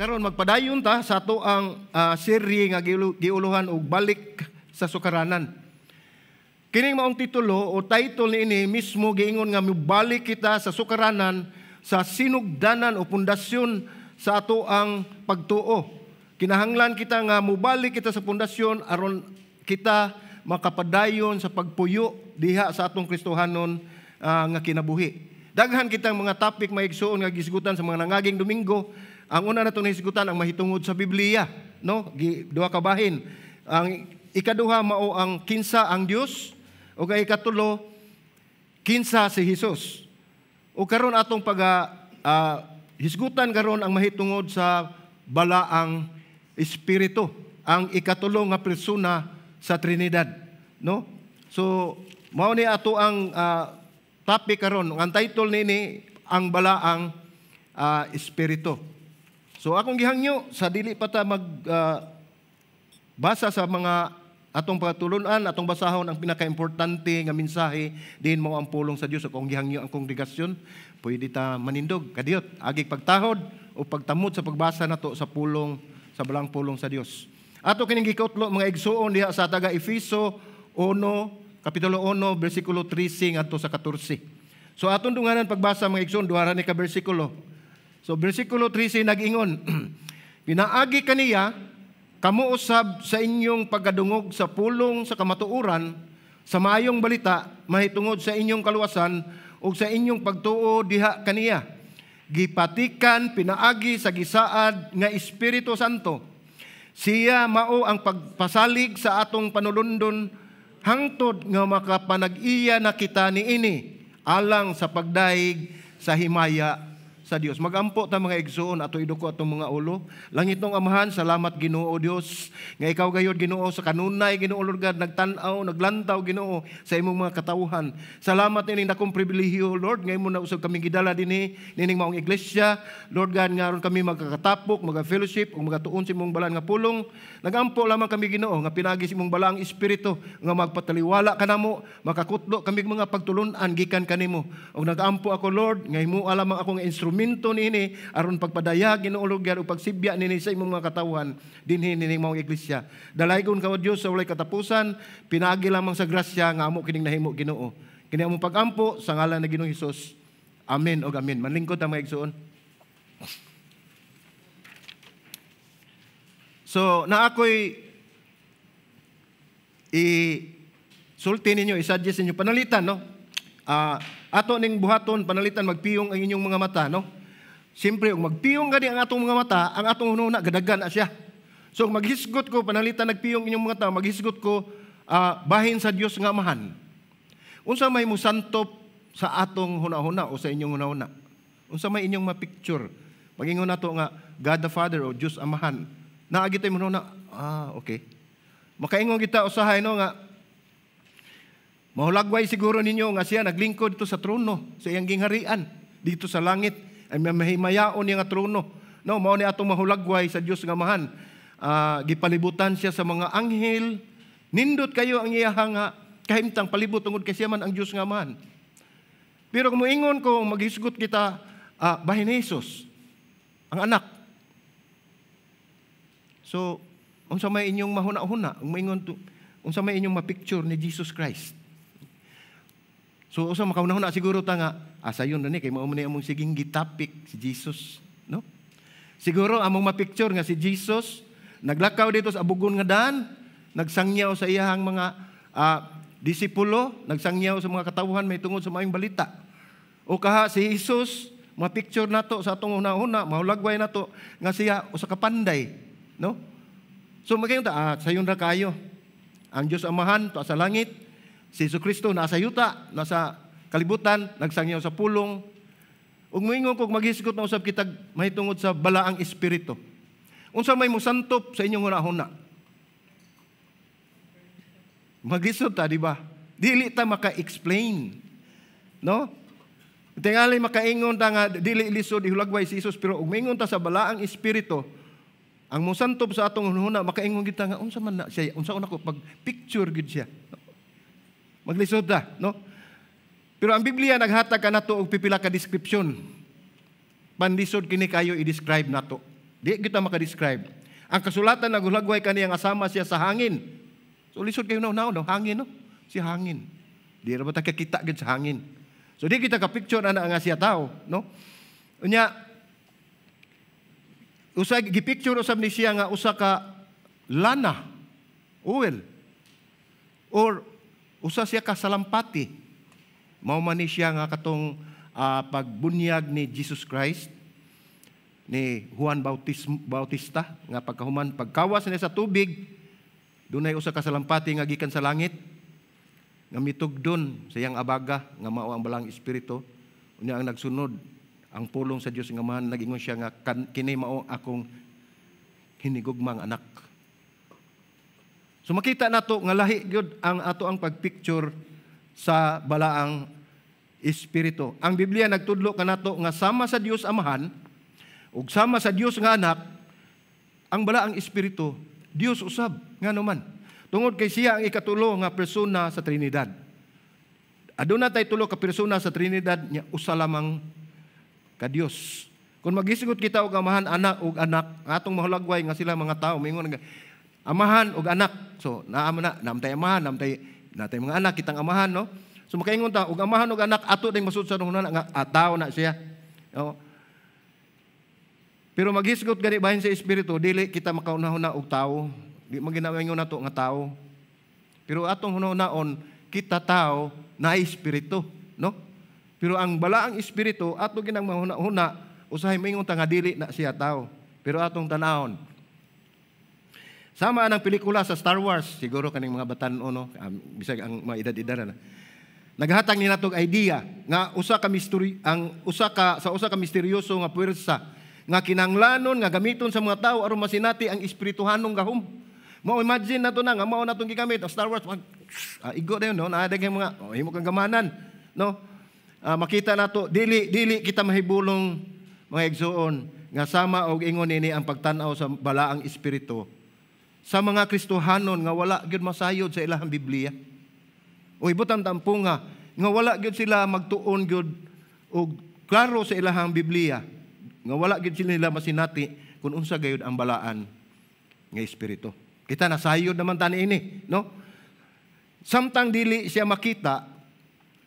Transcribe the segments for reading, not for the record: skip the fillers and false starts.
Karon magpadayon ta sa ato ang serye nga giuluhan og "Balik sa Sukaranan." Kining maong titulo o title niini mismo giingon nga mobalik kita sa sukaranan, sa sinugdanan o pundasyon sa ato ang pagtuo. Kinahanglan kita nga mobalik kita sa pundasyon aron kita makapadayon sa pagpuyo diha sa atong Kristohanon nga kinabuhi. Daghan kitang mga topic, mga igsuon, nga gisgutan sa mga nangaging Domingo. Ang una natong nahisgutan ang mahitungod sa Biblia, no? Gi, duha ka bahin. Ang ikaduha mao ang kinsa ang Dios ug ang ikatulo, kinsa si Hesus. O karon atong pag hisgutan karon ang mahitungod sa Balaang Espiritu, ang ikatulo nga persona sa Trinidad, no? So mao ni ato ang topic karon. Ang title niini, ang Balaang Espiritu. So akong gihangyo sa dili pa ta mag basa sa mga atong pagtulunan, atong basahon ang pinakaimportante nga mensahe diin mao ang pulong sa Dios. Akong gihangyo ang kongregasyon, pwede ta manindog kadiyot agig pagtahod o pagtamod sa pagbasa nato sa pulong sa balang pulong sa Dios. Ato kining gikutlo, mga igsuon, diha sa taga Efeso 1, kapitulo 1, bersikulo 13 ngadto sa 14. So atong dunganan pagbasa, mga igsuon, duha ra ni ka bersikulo. So bersikulo 13 nag-ingon, "Pinaagi kaniya kamo usab, sa inyong pagkadungog sa pulong sa kamatuoran, sa maayong balita mahitungod sa inyong kaluwasan ug sa inyong pagtuo diha kaniya, gipatikan pinaagi sa gisaad nga Espiritu Santo. Siya mao ang pagpasalig sa atong panulundon hangtod nga makapanag-iya na kita niini alang sa pagdayeg sa himaya sa Dios." Magampo ta, mga igsuon, ato iduko atong mga ulo. Langitnong Amahan, salamat, Ginoo Dios nga ikaw gayud, Ginoo, sa kanunay, Ginoo Lord God, nagtan-aw, naglantaw, Ginoo, sa imong mga katawhan. Salamat nining dakong pribilehiyo, Lord, nga imo na usab kami gidala dinhi nining maong iglesia. Lord God, nga aron kami magkakatapok, maga-fellowship ug magatuon sa imong balaan nga pulong. Nagampo lamang kami, Ginoo, nga pinaagi sa imong balaang Espiritu nga magpataliwala kanamo, makakutlo kami mga pagtulun-an gikan kanimo. Ug nagampo ako, Lord, nga imo lamang ako nga instrumento niini aron pagpadayag, Ginoo Lord God, ug pagsibya nini sa imong mga katawhan dinhi nining maong iglesia. Dalaygon ka, O Dios, sa walay katapusan, pinaagi lamang sa grasya nga amo kining nahimo, Ginoo. Kini among pagampo sa ngalan ni Ginoong Hesus. Amen og amen. Manlingkod ta, mga igsuon. So, na ako'y i sulti ninyo, i-suggest ninyo, panalitan, no? Ato ning buhaton, panalitan, magpiyong ang inyong mga mata, no? Siyempre, kung magpiyong gani ang atong mga mata, ang atong hunahuna, gadagan na siya. So, kung maghisgot ko, panalitan nagpiyong inyong mga mata, maghisgot ko, bahin sa Dios nga Amahan. Unsa may musantop sa atong hunahuna o sa inyong hunahuna? Unsa may inyong ma-picture? Magingon nato nga God the Father o Dios Amahan. Naa gitay hunahuna, ah, okay. Makaingon kita usahay, no, nga mahulagway siguro ninyo nga siya naglingkod dito sa trono sa iyang gingharian dito sa langit ay mahimayaon niya nga trono. No, mao ni atong mahulagway sa Dios nga Amahan. Gipalibutan siya sa mga anghel. Nindot kayo ang iyahang nga kahimtang palibot tungod kay siya man ang Dios nga Amahan. Pero kung moingon ko, maghisgot kita, bahin ni Jesus, ang anak. So, unsa may inyong mahuna-huna, kung moingon to, unsa may inyong ma-picture ni Jesus Christ? So, usa makahuna-huna siguro ta nga, sayon na ni, kay mao man ni among siging gitapik si Jesus, no? Siguro among ma-picture nga si Jesus naglakaw dito sa abugon nga daan, nagsangyaw sa iyahang mga disipulo, nagsangyaw sa mga katawhan may tungod sa maayong balita. O kaha si Jesus, ma-picture nato sa atong huna-huna, mahulagway nato nga siya usa ka panday, no? So magayon ta, sayon ra kayo. Ang Dios Amahan to sa langit, si Jesu Kristo nasa yuta, nasa kalibutan, nagsangyaw sa pulong. Ug moingon kog maghisgot na usab kita mahitungod sa Balaang Espiritu. Unsa may musantop sa inyong hunahuna? Maglisod ta, di ba? Dili ta maka-explain. No? Tingali makaingon ta nga dili lisod ihulagway si Jesus, pero ug moingon ta sa Balaang Espiritu, ang musantop sa atong hunahuna, makaingon kita nga unsa man na siya, unsa ko pag picture gid siya. Maglisod ta, no? Pero ang Biblia naghatag kanato og pipila ka description. Pandisod kini kayo i-describe nato. Di kita maka-describe. Ang kasulatan naghulagway kaniya nga sama siya sa hangin. So lisod kayo na, no? Hangin, no? Si hangin. Di ra ba ta kakita gid sa hangin? So di kita ka-picture ana nga siya tao, no? Unya usa gi-picture usab ni siya nga usa ka lana, oil, or usa siya ka salampati. Mao man ni siya nga katong pagbunyag ni Jesus Christ ni Juan Bautista, nga pagkahuman, pagkawas niya sa tubig, dunay usa ka salampati nga gikan sa langit nga mitugdon sa iyang abaga, nga mao ang Balaang Espiritu. Unya ang nagsunod ang pulong sa Dios nga Amahan, nagingon siya nga kini mao akong hinigugmang anak. So makita nato nga lahi gyud ang ato ang pagpicture sa Balaang Espiritu. Ang Biblia nagtudlo kanato nga sama sa Dios Amahan ug sama sa Dios nga Anak, ang Balaang Espiritu Dios usab. Ngano man? Tungod kay siya ang ikatulo nga persona sa Trinidad. Aduna tay tulo ka persona sa Trinidad nya usa lamang ka Dios. Kung magisgot kita og Amahan, Anak ug anak, atong mahulagway nga sila mga tao mingon nga Amahan ug Anak. So naa man na, namtay Amahan, namtay natay mga anak kitang amahan, no? So makaingon ta og Amahan ug Anak, ato ding masud sa hunahuna nga tao na siya. No? Pero maghisgot gani bahin sa Espiritu, dili kita makaunahuna og tao. Di man ginaingon nato nga tao. Pero atong hunahunaon, kita tao na espiritu, no? Pero ang Balaang Espiritu, ato ginang mahuna-huna, usahay maingon ta nga dili na siya tao. Pero atong tanahon. Sama ang pelikula sa Star Wars, siguro kaning mga batan-o, no, bisag ang mga edad-edad na. Naghatag ni natog idea nga usa ka mystery ang usa ka sa usa ka misteryoso nga puwersa nga kinanglanon nga gamiton sa mga tao aron masinati ang espirituhanong gahom. Mao imagine nato na nga mao natong gigamit ang Star Wars, igo dayon, no, naa daghay mga oh, himo kang gamanan, no? Makita nato dili dili kita mahibulong, mga igsuon, nga sama og ingon nini ang pagtan-aw sa Balaang Espiritu sa mga Kristohanon nga wala gyud masayod sa ilahang Biblia. O ibutang tampo nga wala gyud sila magtuon gyud og klaro sa ilahang Biblia, nga wala gyud sila nila masinati kung unsa gayud ang Balaan nga Espiritu. Kita nasayod naman tani ini, no? Samtang dili siya makita,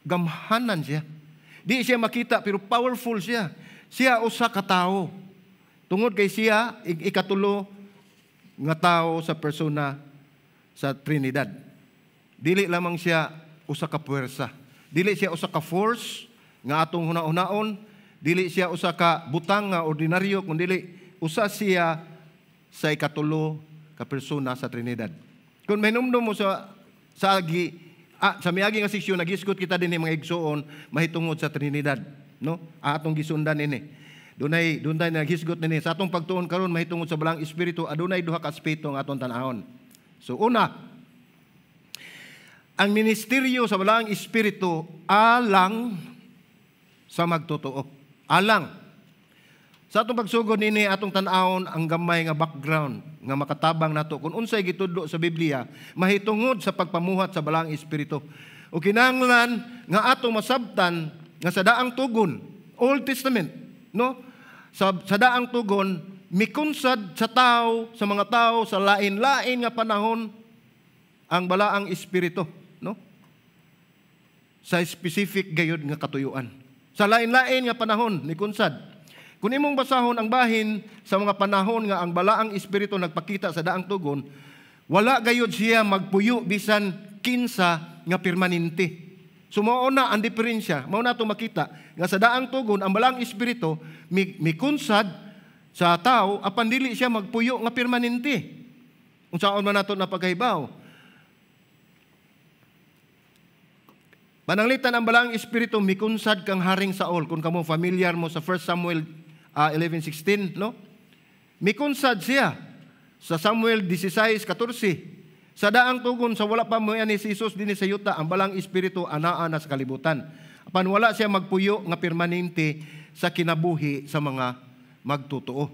gamhanan siya. Di siya makita pero powerful siya. Siya usa ka tawo. Tungod kay siya ikatulo nga tao sa persona sa Trinidad. Dili lamang siya usa ka puwersa. Dili siya usa ka force nga atong huna-hunaon, dili siya usa ka butang nga ordinaryo, kun dili usa siya sa ikatulo ka persona sa Trinidad. Kung mahinumdum mo sa agi sa miagi nga seksyon, nagisgot kita dinhi, mga igsuon, mahitungod sa Trinidad, no? Atong gisundan ini. Dunay dunay naghisgot nini. Sa atong pagtuon karon mahitungod sa Balaang Espiritu, adunay duha ka aspeto ang atong tan-awon. So una, ang ministeryo sa Balaang Espiritu alang sa magtotoo. Alang. Sa atong pagsugod nini, atong tan-awon ang gamay nga background nga makatabang nato kung unsay gitudlo sa Biblia mahitungod sa pagpamuhat sa Balaang Espiritu. O kinahanglan nga atong masabtan nga sa Daang Tugon, Old Testament, no? Sa Daang Tugon, mikunsad sa tao, sa mga tao sa lain-lain nga panahon ang Balaang Espiritu, no? Sa specific gayud nga katuyuan. Sa lain-lain nga panahon mikunsad. Kung imong basahon ang bahin sa mga panahon nga ang Balaang Espiritu nagpakita sa Daang Tugon, wala gayud siya magpuyo bisan kinsa nga permanente. So mao na ang diferensya, mao na to makita nga sa Daang Tugon ang Balaang Espiritu mikunsad sa tao apan dili siya magpuyo nga permanente. Unsaon man nato na pagkahibaw? Pananglitan ang Balaang Espiritu mikunsad kang Haring Saul, kung kamo familiar mo sa 1 Samuel 11:16, no? Mikunsad siya sa Samuel 16:14. Sa Daang Tugon, sa wala pa mo ni si Jesus dinhi sa yuta, ang Balaang Espiritu anaa na sa kalibutan. Apan wala siya magpuyo nga permanente sa kinabuhi sa mga magtotoo.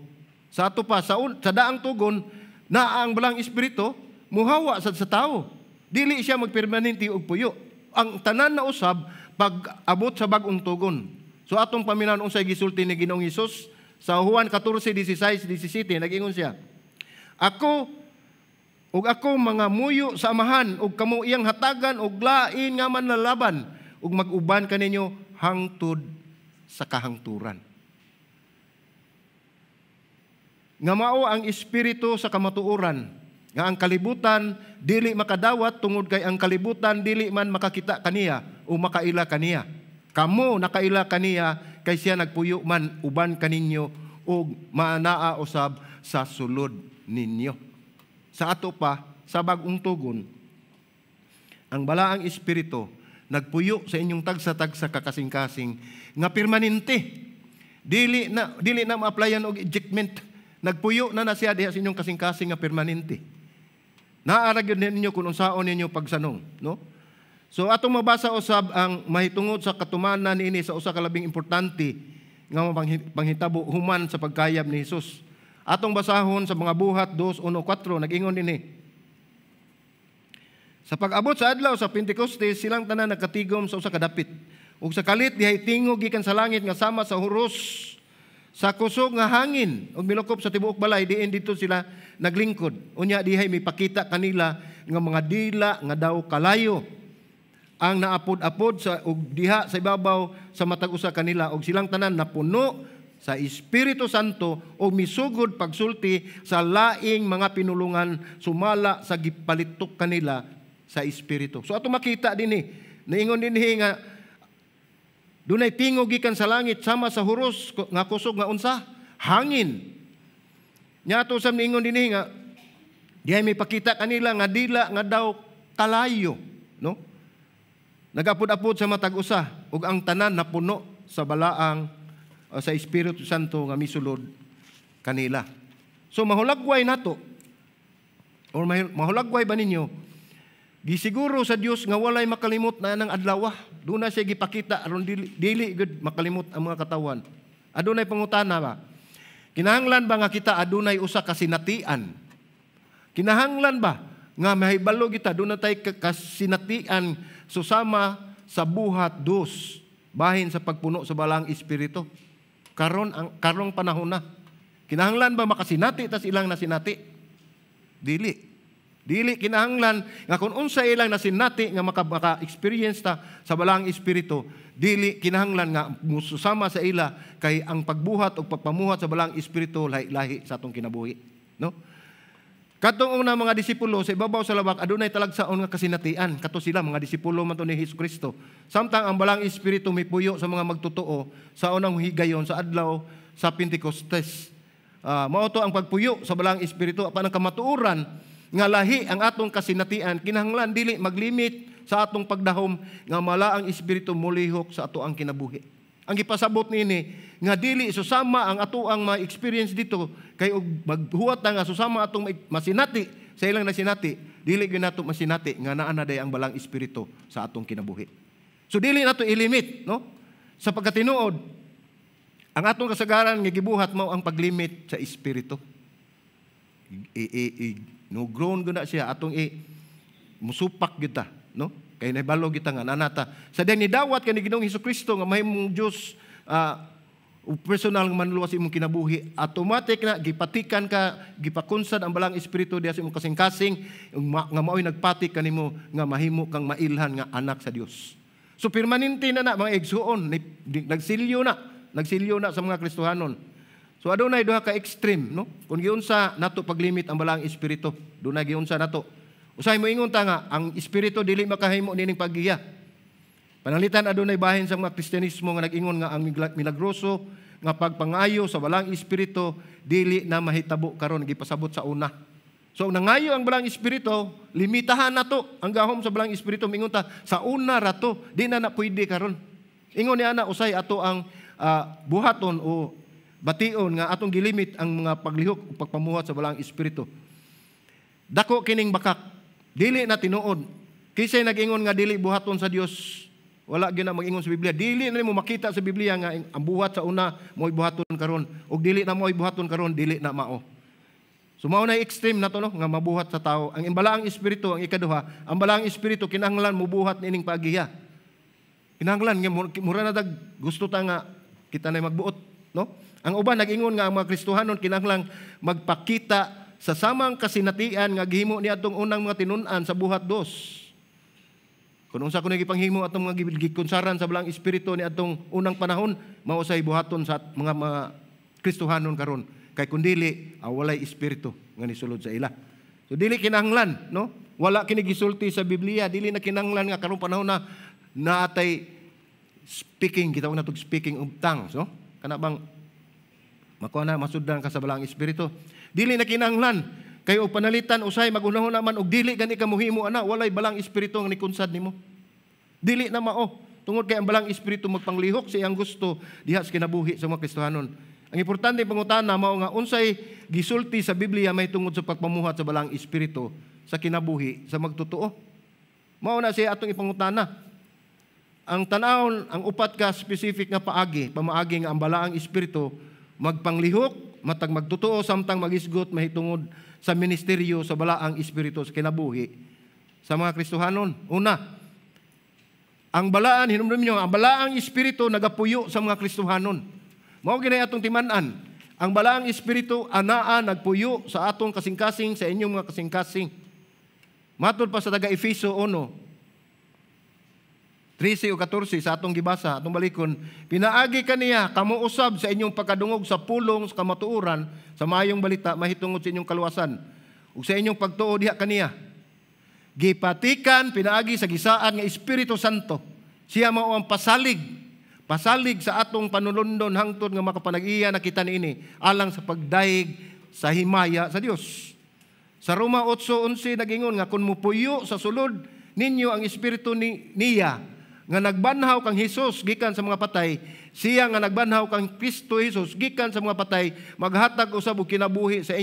Sa ato pa, sa Daang Tugon, naa ang Balaang Espiritu, muhawa sad sa tao. Dili siya magpermanente og puyo. Ang tanan na usab pag abot sa Bagong Tugon. So atong paminaw unsay gisulti ni Ginoong Hesus Sa Juan 14:16, 17, nag-ingon siya, "Ako ug ako mga muyo sa Amahan ug kamo iyang hatagan og lain nga manlalaban ug mag-uban kaninyo hangtod sa kahangturan." Nga mao ang espiritu sa kamatuoran, nga ang kalibutan dili makadawat tungod kay ang kalibutan dili man makakita kaniya o makaila kaniya. Kamo nakaila kaniya kay siya nagpuyo man uban kaninyo ug maanaa usab sa sulod ninyo. Sa ato pa, sa bagong tugon, ang balaang espiritu nagpuyo sa inyong tagsa-tagsa kakasing-kasing nga permanente. Dili na ma-applyan og ejectment. Nagpuyo na na siya diha sa inyong kasing-kasing nga permanente. Naa ra gyud ninyo kung unsaon ninyo pagsanong, no? So atong mabasa usab ang mahitungod sa katumanan niini sa usa ka labing importante nga panghitabo human sa pagkayab ni Hesus. Atong basahon sa mga Buhat 2:1-4, nag-ingon dinhi. Sa pag-abot sa adlaw sa Pentecostes, silang tanan nagkatigom sa usa ka dapit. Ug sa kalit dihay tingog gikan sa langit nga sama sa huros sa kusog nga hangin ug milukop sa tibuok balay diin didto sila naglingkod. Unya dihay mipakita kanila nga mga dila nga daw kalayo ang naapod-apod sa ug diha sa ibabaw sa matag usa kanila, ug silang tanan napuno sa Espiritu Santo ug misugod pagsulti sa laing mga pinulungan sumala sa gipalitok kanila sa Espiritu. So ato makita dinhi, niingon dinhi nga dunay tingog gikan sa langit sama sa huros nga kusog nga unsa hangin. Nya ato sa niingon dinhi nga dihay may pakita kanila nga dila nga daw kalayo, no? Nagapod-apod sa matag usa ug ang tanan napuno sa balaang sa Espiritu Santo nga misulod kanila. So mahulagway nato or mahulagway ba ninyo, gisiguro sa Dios nga walay makalimot na nang adlaw. Doon na siya gipakita aron dili gud makalimot ang mga katawan. Adunay pangutana ba? Kinahanglan ba nga kita adunay usa ka sinatian? Kinahanglan ba nga mahibalo kita doon na tay kasinatian susama sa Buhat 2 bahin sa pagpuno sa balaang espiritu? Karon ang karong panahon na. Kinahanglan ba makasinati tas ilang nasinati? Dili. Dili kinahanglan nga kung unsa ilang nasinati nga maka-experience ta sa balaang espiritu, dili kinahanglan nga mususama sa ila kay ang pagbuhat o pagpamuhat sa balaang espiritu lahi-lahi sa atong kinabuhi, no? Katong una mga disipulo sa ibabaw sa labak adunay talagsaon nga kasinatian, kato sila mga disipulo man to ni Hesus Kristo. Samtang ang balaang espiritu mipuyo sa mga magtotoo sa unang higayon sa adlaw sa Pentecostes. Mao to ang pagpuyo sa balaang espiritu apan ang kamatuoran nga lahi ang atong kasinatian, kinahanglan dili maglimit sa atong pagdahom nga malaang espiritu molihok sa ato ang kinabuhi. Ang gipasabot niini nga dili susama ang ato ang ma-experience dito kay og maghuwat ta nga susama atong masinati sa ilang nasinati, dili gyud nato masinati nga naa na day ang balang espiritu sa atong kinabuhi. So dili nato ilimit, no? Sa pagkatinuod, ang atong kasagaran nga gibuhat mao ang paglimit sa espiritu. I, no grown gud na siya atong i musupak gyud ta, no? Kay nahibalo kita nga nanata. Sa diyang nidawat kani Ginoong Hesukristo nga mahimong Dios personal nga manluluwas imong kinabuhi, automatic na gipatikan ka, gipakunsad ang balang espiritu diha sa imong kasing-kasing nga maoy nagpatik kanimo nga mahimo kang mailhan nga anak sa Dios. So permanente na na mga igsuon, nagsilyo na sa mga Kristohanon. So adunay duha ka extreme, no? Kung giunsa nato paglimit ang balang espiritu, dunay giunsa nato. Usahay mo ingon ta nga ang espiritu dili makahimo nining paggiya. Pananglitan adunay bahin sa mga Kristyanismo nga nag-ingon nga ang milagroso nga pagpangayo sa balang espiritu dili na mahitabo karon, gipasabot sa una. So nangayo ang balang espiritu, limitahan nato ang gahom sa balang espiritu, mingon ta sa una ra to, di na na pwede karon. Ingon ni ana usay ato ang buhaton o bation nga atong gilimit ang mga paglihok o pagpamuhat sa balang espiritu. Dako kining bakak, dili na tinuod. Kinsay nag-ingon nga dili buhaton sa Dios? Wala gyud na mag-ingon sa Biblia. Dili na nimo makita sa Biblia nga ang buhat sa una mo'y buhaton karon ug dili na mo'y buhaton karon, dili na mao. So mao na extreme na to, no, nga mabuhat sa tao. Ang imbalaang espiritu, ang ikaduha, ang balaang espiritu kinahanglan mubuhat nining pagiya. Kinahanglan nga mura na dag gusto ta nga kita na magbuot. No? Ang uban nag-ingon nga ang mga Kristohanon kinahanglan magpakita sa samang kasinatian nga gihimo ni atong unang mga tinun-an sa Buhat 2. Kung unsa kuno gipanghimo atong mga gikunsaran sa Balaang Espiritu ni atong unang panahon, mao say buhaton sa mga Kristohanon karon. Kay kun dili, walay espiritu nga nisulod sa ila. So dili kinahanglan, no? Wala kini gisulti sa Biblia, dili na kinahanglan nga karong panahon na naatay speaking, kita na tug speaking of tongues, no? Kana bang makuha na masudlan ka sa Balaang Espiritu. Dili na kinahanglan kay og panalitan usay magunahon naman og dili gani ka mohimo ana, walay Balaang Espiritu ang nikunsad nimo. Dili na mao tungod kay ang Balaang Espiritu magpanglihok sa iyang gusto diha sa kinabuhi sa mga Kristohanon. Ang importante pangutana mao nga unsay gisulti sa Biblia may tungod sa pagpamuhat sa Balaang Espiritu sa kinabuhi sa magtotoo. Mao na siya atong ipangutana. Ang tan-awon, ang upat ka specific nga paagi, pamaagi nga ang Balaang Espiritu magpanglihok matag magtotoo samtang magisgot mahitungod sa ministeryo sa Balaang Espiritu sa kinabuhi sa mga Kristohanon. Una, ang balaan, hinumdum niyo, ang Balaang Espiritu nagapuyo sa mga Kristohanon. Mao gini atong timan-an. Ang Balaang Espiritu anaa nagpuyo sa atong kasing-kasing, sa inyong mga kasing-kasing. Matod pa sa taga Efeso 1:13 o 14 sa atong gibasa, atong balikon, pinaagi kaniya kamo usab sa inyong pagkadungog sa pulong sa kamatuoran sa maayong balita mahitungod sa inyong kaluwasan ug sa inyong pagtuo diha kaniya. Gipatikan pinaagi sa gisaad nga Espiritu Santo. Siya mao ang pasalig, pasalig sa atong panulundon hangtod nga makapanag-iya na kita niini alang sa pagdayeg sa himaya sa Dios. Sa Roma 8:11 nagingon nga kung mupuyo sa sulod ninyo ang espiritu niya nga nagbanhaw kang Hesus gikan sa mga patay, siya nga nagbanhaw kang Kristo Hesus gikan sa mga patay, maghatag usab og kinabuhi sa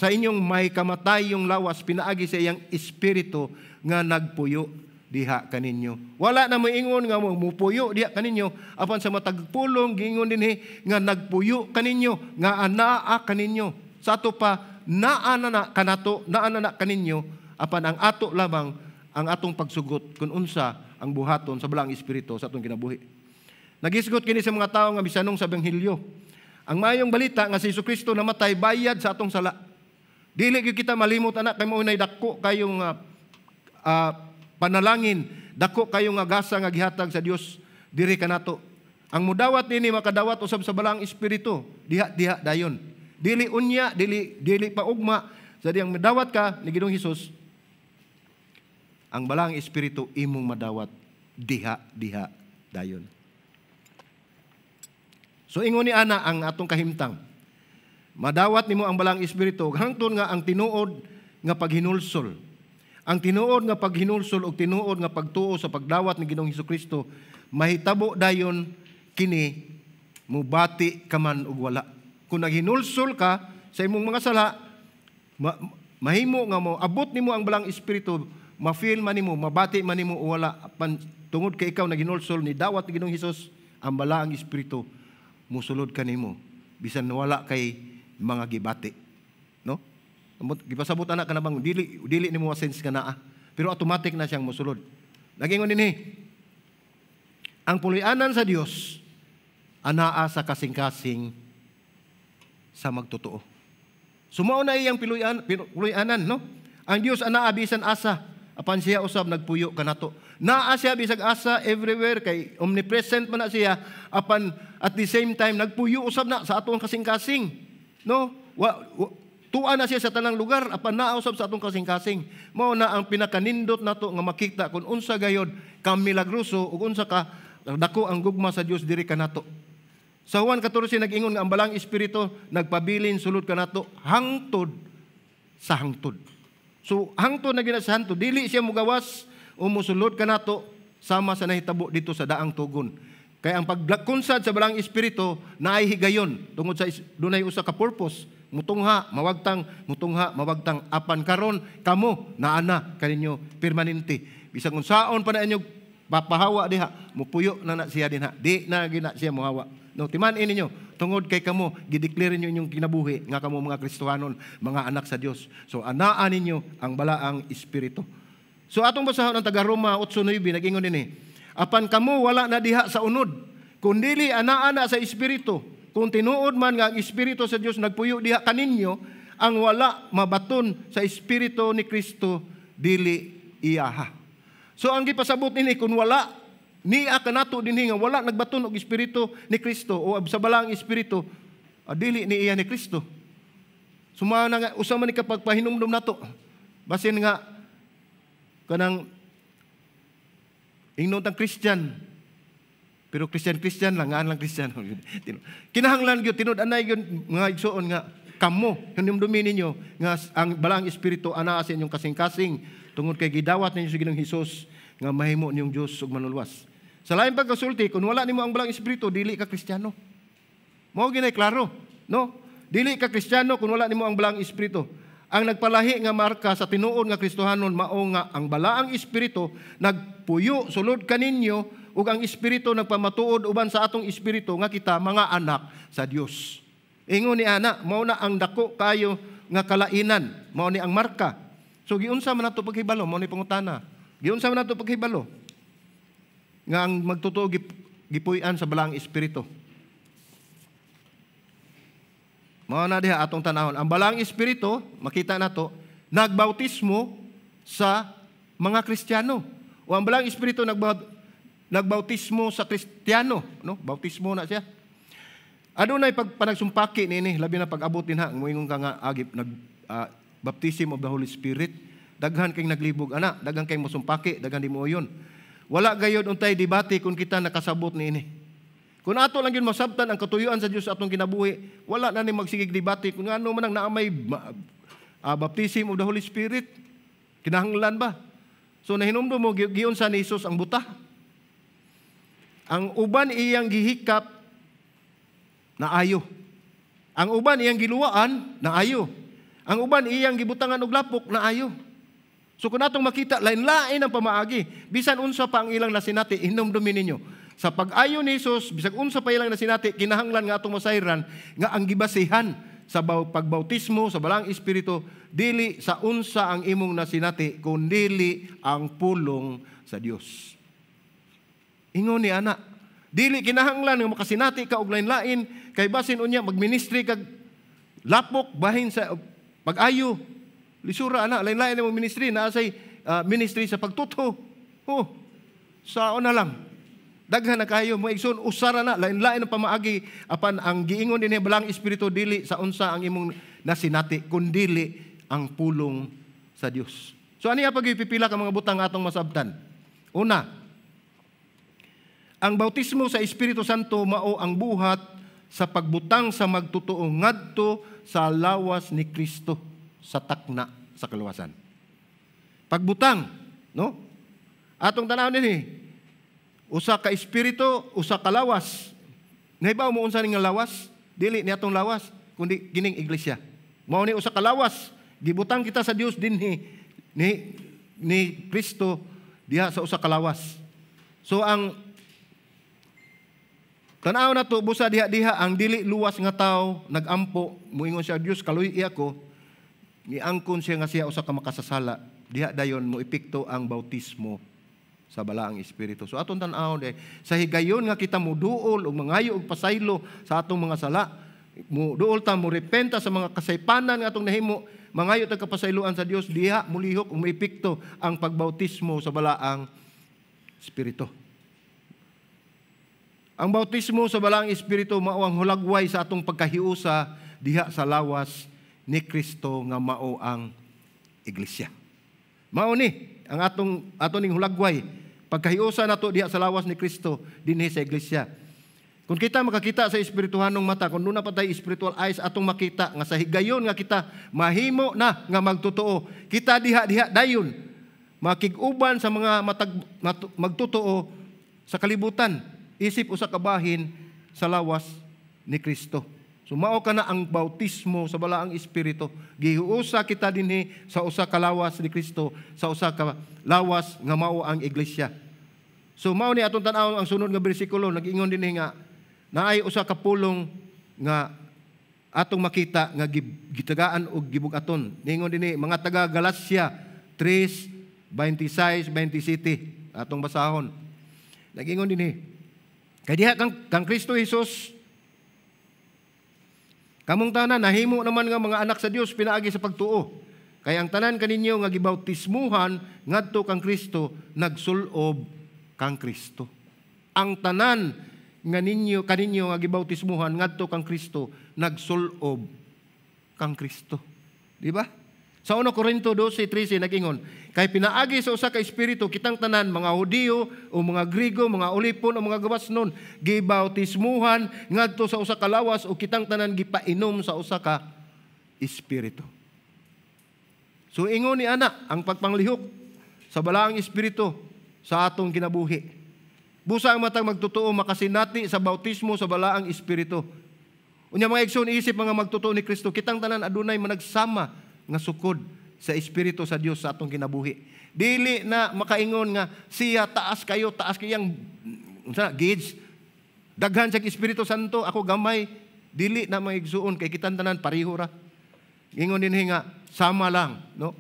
inyong may kamatayong lawas pinaagi sa iyang espiritu nga nagpuyo diha kaninyo. Wala na moingon nga mupuyo diha kaninyo, apan sa matag pulong giingon dinhi nga nagpuyo kaninyo, nga anaa kaninyo. Sa ato pa naa na na kanato, naa na na kaninyo, apan ang ato lamang ang atong pagsugot kung unsa ang buhaton sa Balaang Espiritu sa atong kinabuhi. Nagisgot kini sa mga tawo nga bisanong sa ebanghelyo. Ang maayong balita nga si Kristo namatay bayad sa atong sala. Dili gyud kita malimot ana kay mao nay dako kayong panalangin, dako kayong nga gasa nga gihatag sa Dios diri kanato. Ang mudawat nini makadawat usab sa Balaang Espiritu diha diha dayon. Dili unya, dili dili pa ugma, sa diyang madawat ka ni Ginoong Hesus, ang Balaang Espiritu imong madawat diha diha dayon. So ingon ni ana ang atong kahimtang. Madawat nimo ang Balaang Espiritu hangtod nga ang tinuod nga paghinulsol. Ang tinuod nga paghinulsol ug tinuod nga pagtuo sa pagdawat ni Ginoong Kristo mahitabo dayon kini, mubati ka man og wala. Kung naghinulsol ka sa imong mga sala, mahimo nga mo abot nimo ang Balaang Espiritu, ma-feel man nimo, mabati man nimo o wala, pan, tungod kay ikaw naghinulsol ni dawat ni Ginoong Hesus, ang Balaang Espiritu musulod kanimo bisan wala kay mga gibati, no? Gipasabot ana ka na bang dili dili nimo sense ka naa, pero automatic na siyang musulod. Nagingon dinhi, ang puloy-anan sa Dios anaa sa kasing-kasing sa magtotoo. Sumao na iyang puloy-anan, no? Ang Dios anaa bisan asa, apan siya usab nagpuyo kanato. Naa siya bisag asa, everywhere, kay omnipresent man na siya, apan at the same time nagpuyo usab na sa atong kasing-kasing. No? Wa, tuwa na siya sa tanang lugar, apan naa usab sa atong kasing-kasing. Mao na ang pinakanindot nato nga makita kung unsa gayod ka milagroso ug unsa ka dako ang gugma sa Dios diri kanato. Sa Juan 14 nag-ingon nga ang Balaang Espiritu nagpabilin sulod kanato hangtod sa hangtod. So hangtod na gina sa hangtod, dili siya mugawas o musulod kanato sama sa nahitabo dito sa daang tugon. Kaya ang pagkunsad sa Balaang Espiritu naay higayon tungod sa dunay usa ka purpose, mutungha, mawagtang, mutungha, mawagtang, apan karon kamo naana kaninyo permanente. Bisan unsaon pa na inyo papahawa diha, mupuyo na na siya dinha. Di na gina siya muhawa. No, timan-i ninyo tungod kay kamo gideclare ninyo inyong kinabuhi nga kamo mga Kristohanon, mga anak sa Dios. So anaa ninyo ang Balaang Espiritu. So atong basahon ang taga Roma 8:9, nag-ingon dinhi. Apan kamo wala na diha sa unod. Kung dili ana-ana sa Espiritu, kung tinuod man nga ang Espiritu sa Dios nagpuyo diha kaninyo, ang wala mabaton sa Espiritu ni Kristo dili iyaha. So ang gipasabot nini, kung wala niya kanato dinhi nga wala nagbaton og Espiritu ni Kristo o sa Balaang Espiritu, dili ni iya ni Kristo. Suma na nga usa man ni kapag pahinumdom nato. Basin nga kanang ingnon tang Christian, pero Christian Christian lang, ngaan lang Christian. Kinahanglan gyud tinud anay gyud, mga igsoon, nga kamo hinumdumi ninyo nga ang Balaang Espiritu anaa sa inyong kasing-kasing tungod kay gidawat ninyo sa Ginoong Hesus nga mahimo niyong Dios ug Manluluwas. Sa lain pagkasulti, kung wala nimo ang Balaang Espiritu, dili ka Kristiyano. Mao ginay klaro, no? Dili ka Kristiyano kung wala nimo ang Balaang Espiritu. Ang nagpalahi nga marka sa tinuod nga Kristohanon mao nga ang Balaang Espiritu nagpuyo sulod kaninyo ug ang Espiritu nagpamatuod uban sa atong espiritu nga kita mga anak sa Dios. Ingon ni ana, mao na ang dako kayo nga kalainan, mao ni ang marka. So giunsa man nato paghibalo, mao ni pangutana. Giunsa man nato paghibalo nga ang magtotoo gipuy-an sa Balaang Espiritu? Mao na diha atong tanahon. Ang Balaang Espiritu, makita nato, nagbautismo sa mga Kristiyano. O ang Balaang Espiritu nagbautismo sa Kristiyano, no? Bautismo na siya. Adunay pag panagsumpaki niini, labi na pag-abot dinha, moingon ka nga agip nag baptism of the Holy Spirit. Daghan kay naglibog ana, daghan kay mosumpaki, daghan di mo uyon. Wala gayod untay debate kung kita nakasabot niini. Kung ato lang yun masabtan ang katuyuan sa Dios sa atong kinabuhi, wala na ni magsigig debate kung ano man ang naamay baptism of the Holy Spirit. Kinahanglan ba? So nahinumdum mo giunsa ni Jesus ang buta. Ang uban iyang gihikap, naayo. Ang uban iyang giluwaan, naayo. Ang uban iyang gibutangan og lapok, naayo. So kung atong makita, lain-lain ang pamaagi. Bisan unsa pa ang ilang nasinati, hinumdumin ninyo. Sa pag-ayo ni Jesus, bisag unsa pa ilang nasinati, kinahanglan nga atong masayran nga ang gibasihan sa pagbautismo sa Balaang Espiritu dili sa unsa ang imong nasinati, kundili ang pulong sa Dios. Ingon ni ana, dili kinahanglan nga makasinati ka og lain-lain kay basin unya magministry kag lapok bahin sa pag-ayo. Lisura ana, lain-lain ang ministry, naa say ministry sa pagtutho. Oh, sao na lang. Daghan na kayo mga igsoon, usara na, lain-lain ang pamaagi apan ang giingon dinhi Balaang Espiritu dili sa unsa ang imong nasinati kundili ang pulong sa Dios. So ani pag pipila ka mga butang atong masabtan. Una, ang bautismo sa Espiritu Santo mao ang buhat sa pagbutang sa magtotoo ngadto sa lawas ni Kristo sa takna sa kaluwasan. Pagbutang, no? Atong tanaw dinhi, usa ka espiritu, usa ka lawas. Nahibaw mo unsa ning lawas? Dili ni atong lawas, kundi kining iglesia. Mao ni usa ka lawas, gibutang kita sa Dios dinhi ni Kristo diha sa usa ka lawas. So ang tanaw na to busa diha-diha ang dili luwas nga tawo nagampo, muingon siya, "Dios, kaluy-i ako," miangkon siya nga siya usa ka makasasala. Diha dayon mo epekto ang bautismo sa Balaang Espiritu. So atong tan-awon de sa higayon nga kita muduol ug mangayo og pasaylo sa atong mga sala, muduol ta, mo repenta sa mga kasaypanan nga atong nahimo, mangayo ta kapasayloan sa Dios, diha mulihok ug moepekto ang pagbautismo sa Balaang Espiritu. Ang bautismo sa Balaang Espiritu mao ang hulagway sa atong pagkahiusa diha sa lawas ni Kristo nga mao ang iglesia. Mao ni ang atong ato ning hulagway, pagkahiusa nato diha sa lawas ni Kristo dinhi sa iglesia. Kung kita makakita sa espirituhanong mata, kung duna pa tay spiritual eyes, atong makita nga sa higayon nga kita mahimo na nga magtotoo, kita diha diha dayon makig-uban sa mga magtotoo sa kalibutan isip usa ka bahin sa lawas ni Kristo. So mao kana ang bautismo sa Balaang Espiritu. Gihuusa kita dinhi sa usa ka lawas ni Kristo, sa usa ka lawas nga mao ang iglesia. So mao ni atong tan-awon ang sunod nga bersikulo, nag-ingon dinhi nga naay usa ka pulong nga atong makita nga gitagaan og gibug-aton. Ningon dinhi mga taga Galacia 3:26-27, atong basahon. Nag-ingon dinhi. Kay diha kang Kristo Jesus, kamong tanan nahimo naman nga mga anak sa Dios pinaagi sa pagtuo. Kay ang tanan kaninyo nga gibautismuhan ngadto kang Kristo nagsulob kang Kristo. Ang tanan nga ninyo kaninyo nga gibautismuhan ngadto kang Kristo nagsulob kang Kristo. Di ba? Sa 1 Corinto 12:13 nag-ingon, kay pinaagi sa usa ka espiritu kitang tanan, mga Hudiyo o mga Grigo, mga ulipon o mga gawasnon, gibautismuhan ngadto sa usa ka lawas o kitang tanan gipainom sa usa ka espiritu. So ingon ni ana ang pagpanglihok sa balaang espiritu sa atong kinabuhi. Busa ang matag magtotoo makasinati sa bautismo sa balaang espiritu. Unya, mga igsoon, isip mga magtotoo ni Kristo, kitang tanan adunay managsama nga sukod sa espiritu sa Dios sa atong kinabuhi. Dili na makaingon nga siya taas kayo, taas kayang unsa gauge. Daghan sa Espiritu Santo, ako gamay. Dili na, mga igsuon, kay kitang tanan pareho ra. Ingon din nga sama lang, no?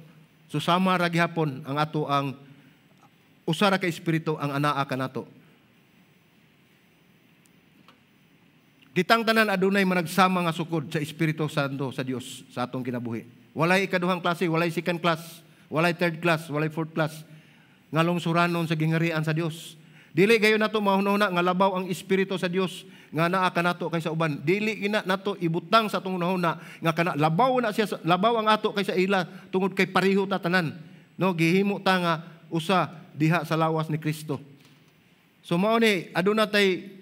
So sama ra gihapon ang ato ang usa ra ka espiritu ang anaa kanato. Kitang tanan adunay managsama nga sukod sa Espiritu Santo sa Dios sa atong kinabuhi. Walay ikaduhang klase, walay second class, walay third class, walay fourth class. Nga lungsuranon sa gingarian sa Dios. Dili gayon nato mahunahuna nga labaw ang Espiritu sa Dios nga naa kanato kaysa uban. Dili ina nato ibutang sa atong hunahuna nga kana labaw na siya, labaw ang ato kaysa ila tungod kay pareho ta tanan. No, gihimo ta nga usa diha sa lawas ni Kristo. So mao ni aduna tay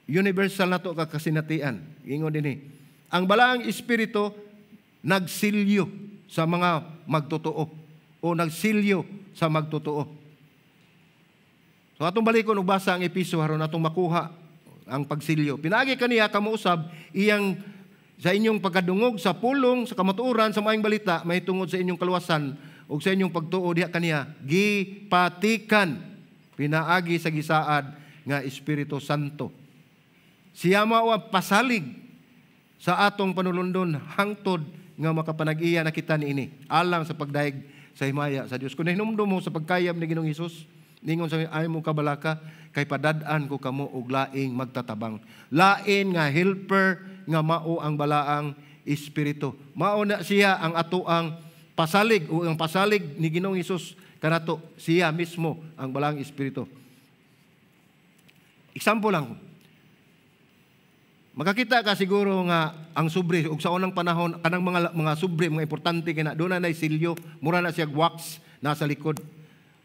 universal nato ka kasinatian. Ingon dinhi. Ang balaang espiritu nagsilyo sa mga magtotoo o nagsilyo sa magtotoo. So atong balikon og basa ang Episo aron atong makuha ang pagsilyo. Pinaagi kaniya kamo usab iyang sa inyong pagkadungog sa pulong sa kamatuoran sa maayong balita mahitungod sa inyong kaluwasan ug sa inyong pagtuo diha kaniya gipatikan pinaagi sa gisaad nga Espiritu Santo. Siya mao ang pasalig sa atong panulundon hangtod nga makapanag-iya na kita niini alang sa pagdayeg sa himaya sa Dios. Kung nahinumdum mo sa pagkayab ni Ginoong Hesus, ningon sa ay mo kabalaka kay padad-an ko kamo og laing magtatabang. Lain nga helper nga mao ang balaang espiritu. Mao na siya ang atoang pasalig o ang pasalig ni Ginoong Hesus kanato, siya mismo ang balaang espiritu. Example lang. Makakita ka siguro nga ang sobre ug sa unang panahon kanang mga sobre, mga importante kay na doon na silyo, mura na siya wax nasa likod.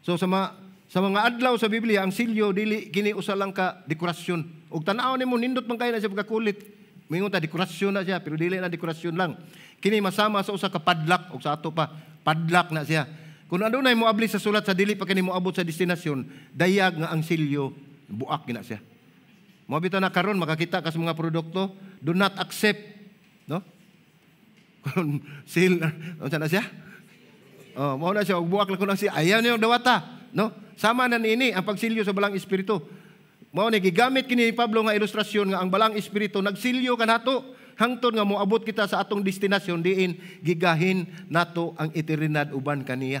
So sa mga adlaw sa Biblia ang silyo dili kini usa lang ka dekorasyon. Ug tan-aw nimo, nindot man kay na siya pagkakulit. Mingon ta dekorasyon na siya, pero dili na dekorasyon lang. Kini masama sa usa ka padlock ug sa ato pa padlock na siya. Kung adunay moabli sa sulat sa dili pa kini moabot sa destinasyon, dayag nga ang silyo buak gina siya. Mao bitaw na karon makakita ka sa mga produkto, do not accept, no? Kung seal, unsa na siya? Oh, mao na siya og buak lang kuno siya. Ayaw niyo dawata, no? Sama na niini ang pagsilyo sa balang espiritu. Mao ni gigamit kini ni Pablo nga ilustrasyon nga ang balang espiritu nagsilyo kanato hangtod nga moabot kita sa atong destinasyon diin gigahin nato ang eternidad uban kaniya.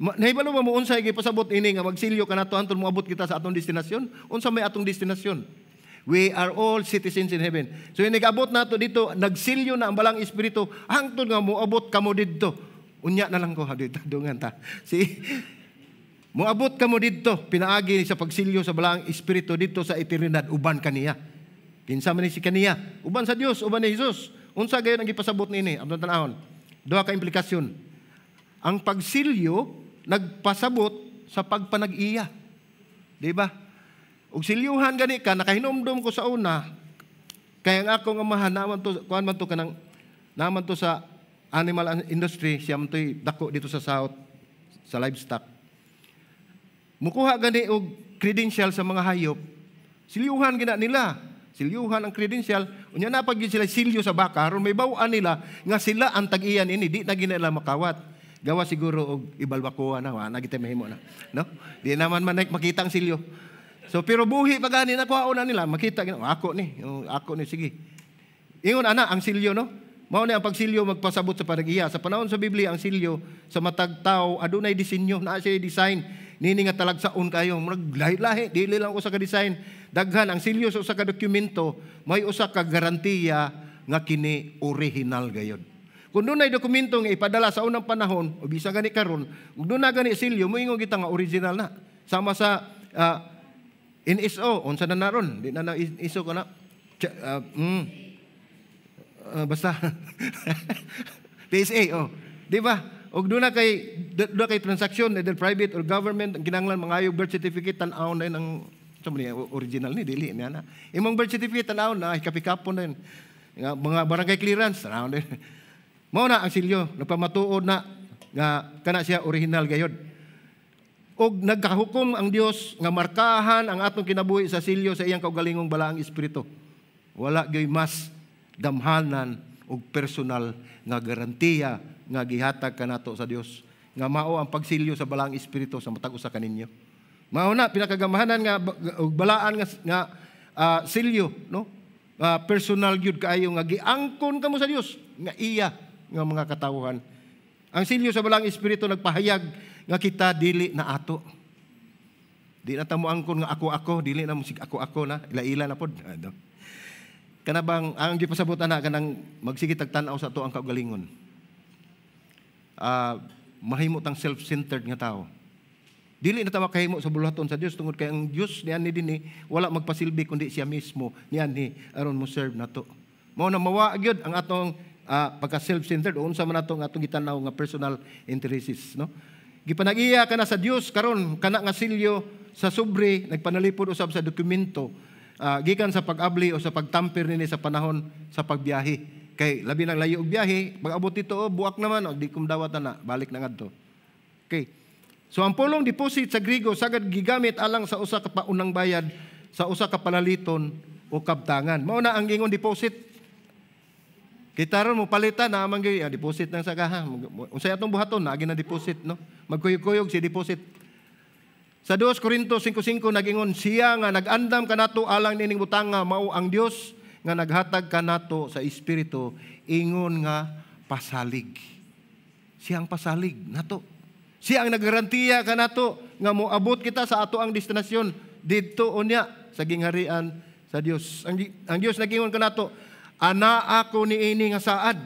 Nahibalo ba mo unsay gipasabot ini nga magsilyo kanato hangtod moabot kita sa atong destinasyon? Unsa may atong destinasyon? We are all citizens in heaven. So yung nag-abot nato dito, nagsilyo na ang balang espiritu hangtod nga moabot kamo didto. Unya na lang ko dito dungan ta. Si moabot kamo didto pinaagi sa pagsilyo sa balang espiritu didto sa eternidad uban kaniya. Kinsa man ni si kaniya? Uban sa Dios, uban ni Jesus. Unsa gayon ang gipasabot niini? Atong tan-awon. Duha ka implikasyon. Ang pagsilyo nagpasabot sa pagpanag-iya. Di ba? Ug silyuhan gani ka, nakahinumdum ko sa una, kaya ang akong amahan, naman to, kuan man to kanang, naman to sa animal industry, siya man to'y dako dito sa South, sa livestock. Mukuha gani og credential sa mga hayop, silyuhan gina nila. Silyuhan ang credential, unya na pag sila silyo sa baka, aron may bawaan nila nga sila ang tag-iyan ini, di na gina nila makawat. Gawa siguro og ibalbakuan na, wa na gitay mahimo na, no? Di naman man makita ang silyo. So pero buhi pa gani nakuha na nila, makita gina, ako ni sige. Ingon ana ang silyo, no? Mao ni ang pagsilyo magpasabot sa panag-iya. Sa panahon sa Biblia ang silyo sa matag tawo adunay disenyo, naa siya design. Nini nga talagsaon kayo, murag lahi-lahi, dili lang usa ka design. Daghan ang silyo sa usa ka dokumento, may usa ka garantiya nga kini original gayod. Kung dunay dokumento nga ipadala sa unang panahon o bisan gani karon, ug duna gani silyo, moingon kita nga original na. Sama sa NSO, unsa na naron? Di na na NSO ko na. Basta PSA, oh. Di ba? Og duna kay transaction, either private or government, ang kinahanglan mangayo birth certificate, tan-aw na yun ang sa ni original ni dili niya na. Imong birth certificate, tan-aw na, hikapikapon na yun. Nga, mga barangay clearance, tan-aw na yun. Mao na ang silyo, nagpamatuod na nga kana siya original gayod. Og nagkahukom ang Dios nga markahan ang atong kinabuhi sa silyo sa iyang kaugalingong balaang espiritu. Wala gyoy mas gamhanan og personal nga garantiya nga gihatag kanato sa Dios nga mao ang pagsilyo sa balaang espiritu sa matag usa kaninyo. Mao na pinakagamhanan nga og balaan nga silyo, no? Personal gyud kaayo nga giangkon kamo sa Dios nga iya nga mga katawhan. Ang silyo sa balaang espiritu nagpahayag nga kita dili na ato. Di na ta mo angkon nga ako-ako, dili na mo sig ako-ako na, ila-ila na pod. Ano? Kana bang ang gipasabot ana, kanang magsige tag tan-aw sa ato ang kaugalingon. Mahimo tang self-centered nga tao. Dili na ta makahimo sa buluhaton sa Dios tungod kay ang Dios niani dinhi wala magpasilbi kundi siya mismo nianhi aron mo serve nato. Mao na mawa gyud ang atong pagka self-centered o unsa man ato nga atong gitan-aw nga personal interests, no? Gipanag-iya ka na sa Dios karon. Kana nga silyo sa sobre nagpanalipod usab sa dokumento gikan sa pag-abli o sa pagtamper nini sa panahon sa pagbiyahe. Kay labi nang layo og biyahe, pag-abot dito, oh, buak naman, oh, di kum dawat na, balik na ngadto. Okay. So ang pulong deposit sa Grigo sagad gigamit alang sa usa ka paunang bayad sa usa ka palaliton o kabtangan. Mao na ang gingon deposit. Kita ron mo palitan na man gyud deposit nang sa kaha. Unsay atong buhaton, naagi na deposit, no? Magkuyog-kuyog si deposit. Sa 2 Corinto 5:5 nagingon siya nga nag-andam kanato alang nining butanga mao ang Dios nga naghatag kanato sa Espiritu ingon nga pasalig. Siya ang pasalig nato. Siya ang naggarantiya kanato nga moabot kita sa ato ang destinasyon didto unya sa gingharian sa Dios. Ang Dios nagingon kanato, "Anaa ko niini nga saad.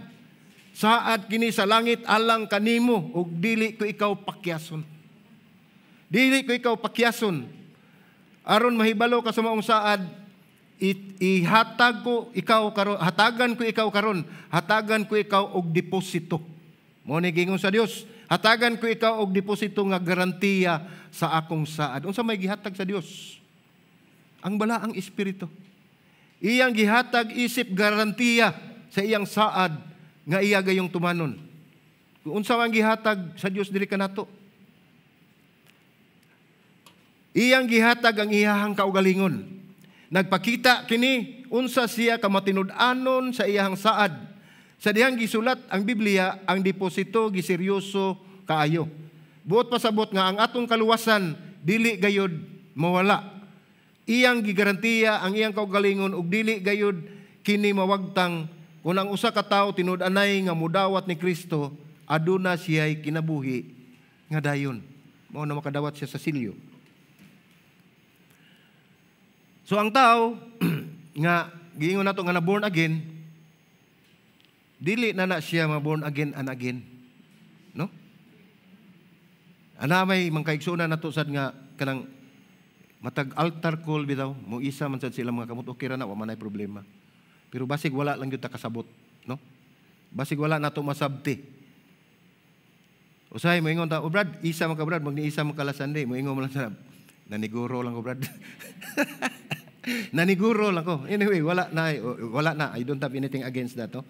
Saad kini sa langit alang kanimo ug dili ko ikaw pakyason. Dili ko ikaw pakyason. Aron mahibalo ka sa maong saad, ihatag ko ikaw karon, hatagan ko ikaw karon, hatagan ko ikaw og deposito." Mao ni gingon sa Dios, "Hatagan ko ikaw og deposito nga garantiya sa akong saad." Unsa may gihatag sa Dios? Ang balaang espiritu. Iyang gihatag isip garantiya sa iyang saad nga iya gayong tumanon. Kung unsa man gihatag sa Dios diri kanato. Iyang gihatag ang iyahang kaugalingon. Nagpakita kini unsa siya ka matinud-anon sa iyahang saad. Sa dihang gisulat ang Biblia, ang deposito giseryoso kaayo. Buot pasabot nga ang atong kaluwasan dili gayod mawala. Iyang gigarantiya ang iyang kaugalingon ug dili gayod kini mawagtang kung ang usa ka tawo tinud-anay nga mudawat ni Kristo, aduna siya'y kinabuhi nga dayon. Mao na makadawat siya sa silyo. So ang tao nga giingon nato nga na born again, dili na na siya ma-born again and again. No? Ana may mangkaigsuonan nato sad nga kanang matag altar call bitaw, mo isa man sad sila mga kamot, okay ra na, wa man ay problema. Pero basig wala lang gyud ta kasabot, no? Basig wala nato masabti. Usahay moingon ta, "Oh Brad, isa man ka Brad, magni-isa man ka last Sunday." Moingon mo lang sa, "Naniguro lang ko, Brad. Naniguro lang ko." Anyway, wala na, wala na. I don't have anything against that, no?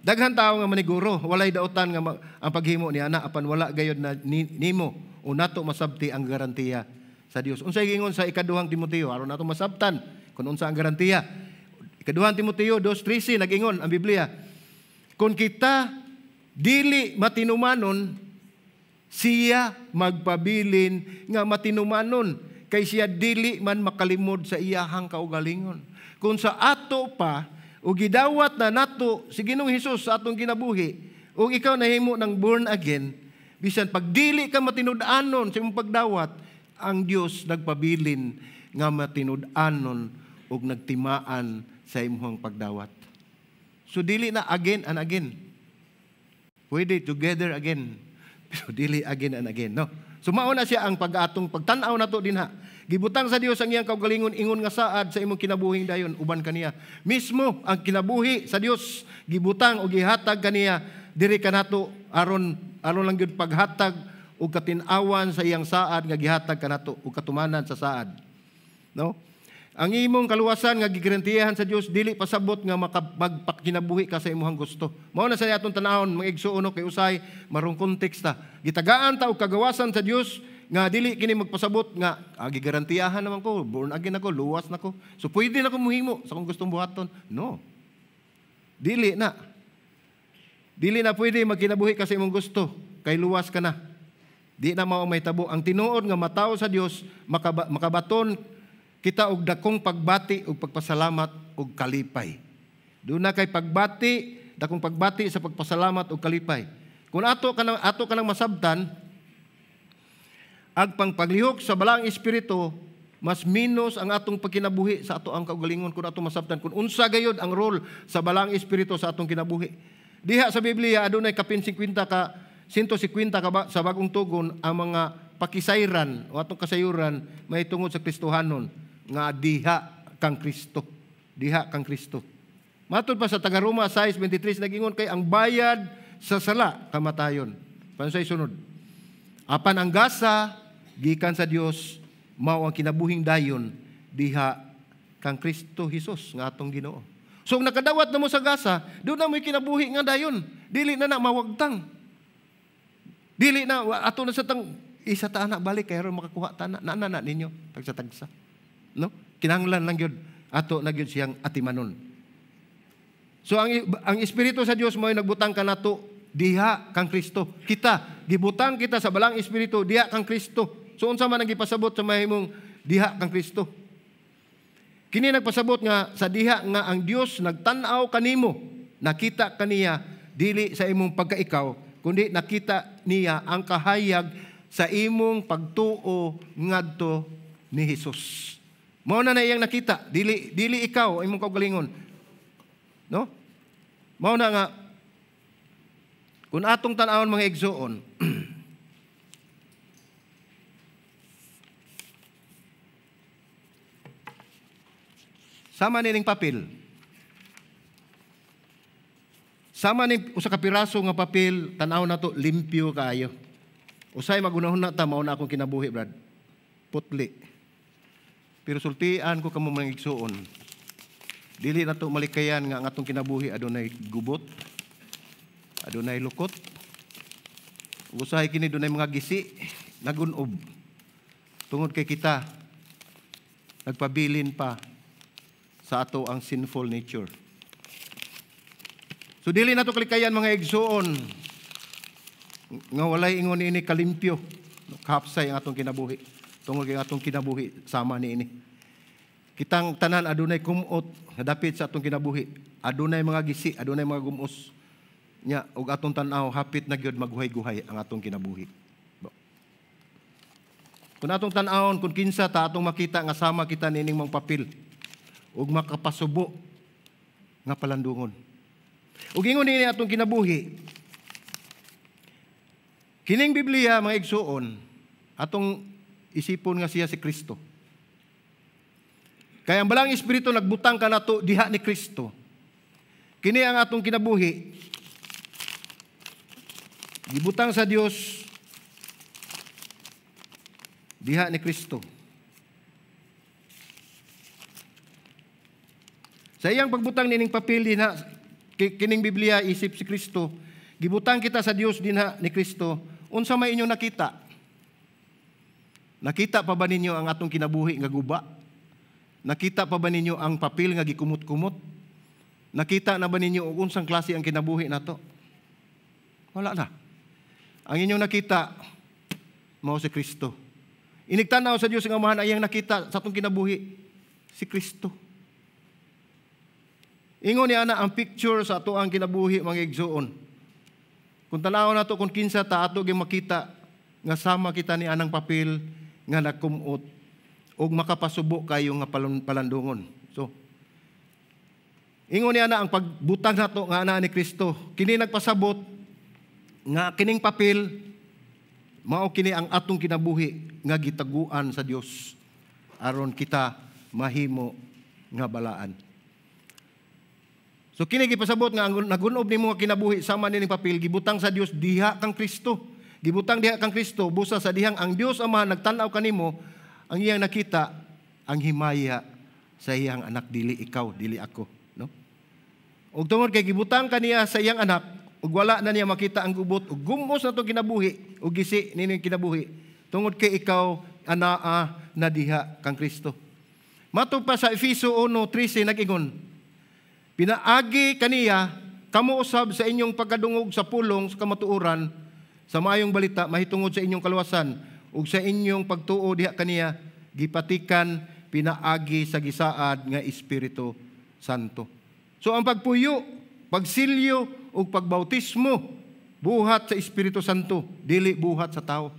Daghan tao nga maniguro, walay dautan nga ang paghimo ni ana, apan wala gayod na nimo o nato masabti ang garantiya sa Dios. Unsay giingon sa ikaduhang Timoteo aron nato masabtan kung unsa ang garantiya? Ikaduhang Timoteo 2:13, nagingon ang Biblia, "Kung kita dili matinumanon, siya magpabilin nga matinumanon, kay siya dili man makalimod sa iyahang kaugalingon." Kung sa ato pa o gidawat na nato si Ginoong Hesus sa atong kinabuhi, ug ikaw nahimo ng born again, Bisan pag dili ka matinud-anon sa imong pagdawat, ang Dios nagpabilin nga matinud-anon ug nagtimaan sa imong pagdawat. So dili na again and again. Pwede together again. Pero dili again and again, no? So mao na siya ang pag-atong pagtan-aw nato dinha. Gibutang sa Dios ang iyang kaugalingon ingon nga saad sa imong kinabuhing dayon uban kaniya. Mismo ang kinabuhi sa Dios gibutang og gihatag kaniya diri kanato aron aron lang gyud paghatag og katin-awan sa iyang saad nga gihatag kanato og katumanan sa saad. No? Ang imong kaluwasan nga gigarantiyahan sa Dios dili pasabot nga magpakinabuhi ka sa imong gusto. Mao na sa atong tan-awon mga igsuon, no, kay usay marong konteksta. Gitagaan ta og kagawasan sa Dios nga dili kini magpasabot nga gigarantiyahan naman ko, born again ako, luwas na ko. So pwede na ko muhimo sa akong gustong buhaton. No. Dili na. Dili na pwede magkinabuhi ka sa imong gusto kay luwas ka na. Di na mao may tabo. Ang tinuod nga matawo sa Dios makabaton kita og dakong pagbati og pagpasalamat og kalipay. Doon na kay pagbati, dakong pagbati sa pagpasalamat og kalipay. Kung ato kanang masabtan, ag pang paglihok sa Balaang Espiritu, mas minus ang atong pagkinabuhi sa ato ang kaugalingon kung ato masabtan kung unsa gayud ang role sa Balaang Espiritu sa atong kinabuhi. Diha sa Biblia adunay kapin 50 ka 150 ka ba, sa Bagong Tugon ang mga pakisayran o atong kasayuran may tungod sa Kristohanon nga diha kang Kristo. Diha kang Kristo. Matod pa sa taga-Roma 6:23, nagingon kay ang bayad sa sala kamatayon. Pansay sunod. Apan ang gasa gikan sa Dios mao ang kinabuhing dayon diha kang Kristo Hesus nga atong Ginoo. So kung nakadawat na mo sa gasa, doon na mo'y kinabuhi nga dayon. Dili na na mawagtang. Dili na ato na sa tang isa ta na balik kay aron makakuha ta na na, na, na ninyo tagsa-tagsa. No? Kinahanglan lang gyud ato na gyud siyang atimanon. So ang espiritu sa Dios mo'y nagbutang kanato diha kang Kristo. Kita gibutang kita sa Balaang Espiritu diha kang Kristo. So unsa man ang gipasabot sa mahimong diha kang Kristo? Kini nagpasabot nga sa diha nga ang Dios nagtan-aw kanimo, nakita kaniya dili sa imong pagkaikaw, kundi nakita niya ang kahayag sa imong pagtuo ngadto ni Hesus. Mao na na iyang nakita, dili dili ikaw imong kaugalingon. No? Mao na nga kung atong tan-awon, mga igsuon, sama nining papel. Sama ni usa ka piraso nga papel, tan-aw nato limpyo kaayo. Usay magunahon na ta, mao na akong kinabuhi, brad. Putli. Pero sultian ko kamo, mga igsuon. Dili na to malikayan nga ang atong kinabuhi adunay gubot, adunay lukot. Usahay kini dunay mga gisi, nagunob. Tungod kay kita nagpabilin pa sa ato ang sinful nature. So dili na to kalikayan, mga igsuon, nga walay ingon ini kalimpyo, kapsay ang atong kinabuhi. Tungod kay atong kinabuhi sama niini. Kitang tanan adunay kumot nga dapit sa atong kinabuhi. Adunay mga gisi, adunay mga gumos. Nya og atong tan-aw hapit na gyud maghuhay-guhay ang atong kinabuhi. Kung atong tan-awon kung kinsa ta, atong makita nga sama kita nining mga papel ug makapasubo nga palandungon. Ug ingon niini atong kinabuhi. Kining Biblia, mga igsuon, atong isipon nga siya si Kristo. Kaya ang Balaang Espiritu nagbutang kanato diha ni Kristo. Kini ang atong kinabuhi. Gibutang sa Dios diha ni Kristo. Sa iyang pagbutang nining papel dinha, kining Biblia isip si Kristo, gibutang kita sa Dios dinha ni Kristo, unsa may inyong nakita? Nakita pa ba ninyo ang atong kinabuhi nga guba? Nakita pa ba ninyo ang papel nga gikumot-kumot? Nakita na ba ninyo og unsang klase ang kinabuhi nato? Wala na. Ang inyong nakita mao si Kristo. Inigtanaw sa Dios nga Amahan, ayang nakita sa atong kinabuhi si Kristo. Ingon niya na ang picture sa ato ang kinabuhi, mga igsuon. Kung tan-awon nato kung kinsa ta, ato gyud makita nga sama kita ni anang papel nga nagkumot ug makapasubo kayo nga palandungon. So, ingon niya na ang pagbutang nato nga ana ni Kristo, kini nagpasabot nga kining papel mao kini ang atong kinabuhi nga gitaguan sa Dios aron kita mahimo nga balaan. So kini gipasabot nga ang nagunob nimo nga kinabuhi sama nining papel gibutang sa Dios diha kang Kristo. Gibutang diha kang Kristo busa sa dihang ang Dios Ama nagtan-aw kanimo, ang iyang nakita ang himaya sa iyang anak, dili ikaw, dili ako, no? Ug tungod kay gibutang kaniya sa iyang anak ug wala na niya makita ang gubot ug gumos na tong kinabuhi ug gisi nining kinabuhi tungod kay ikaw anaa na diha kang Kristo. Matod pa sa Efeso 1:13 nag-ingon, pinaagi kaniya kamo usab sa inyong pagkadungog sa pulong sa kamatuoran sa maayong balita mahitungod sa inyong kaluwasan ug sa inyong pagtuo diha kaniya gipatikan pinaagi sa gisaad nga Espiritu Santo. So ang pagpuyo, pagsilyo ug pagbautismo buhat sa Espiritu Santo, dili buhat sa tao.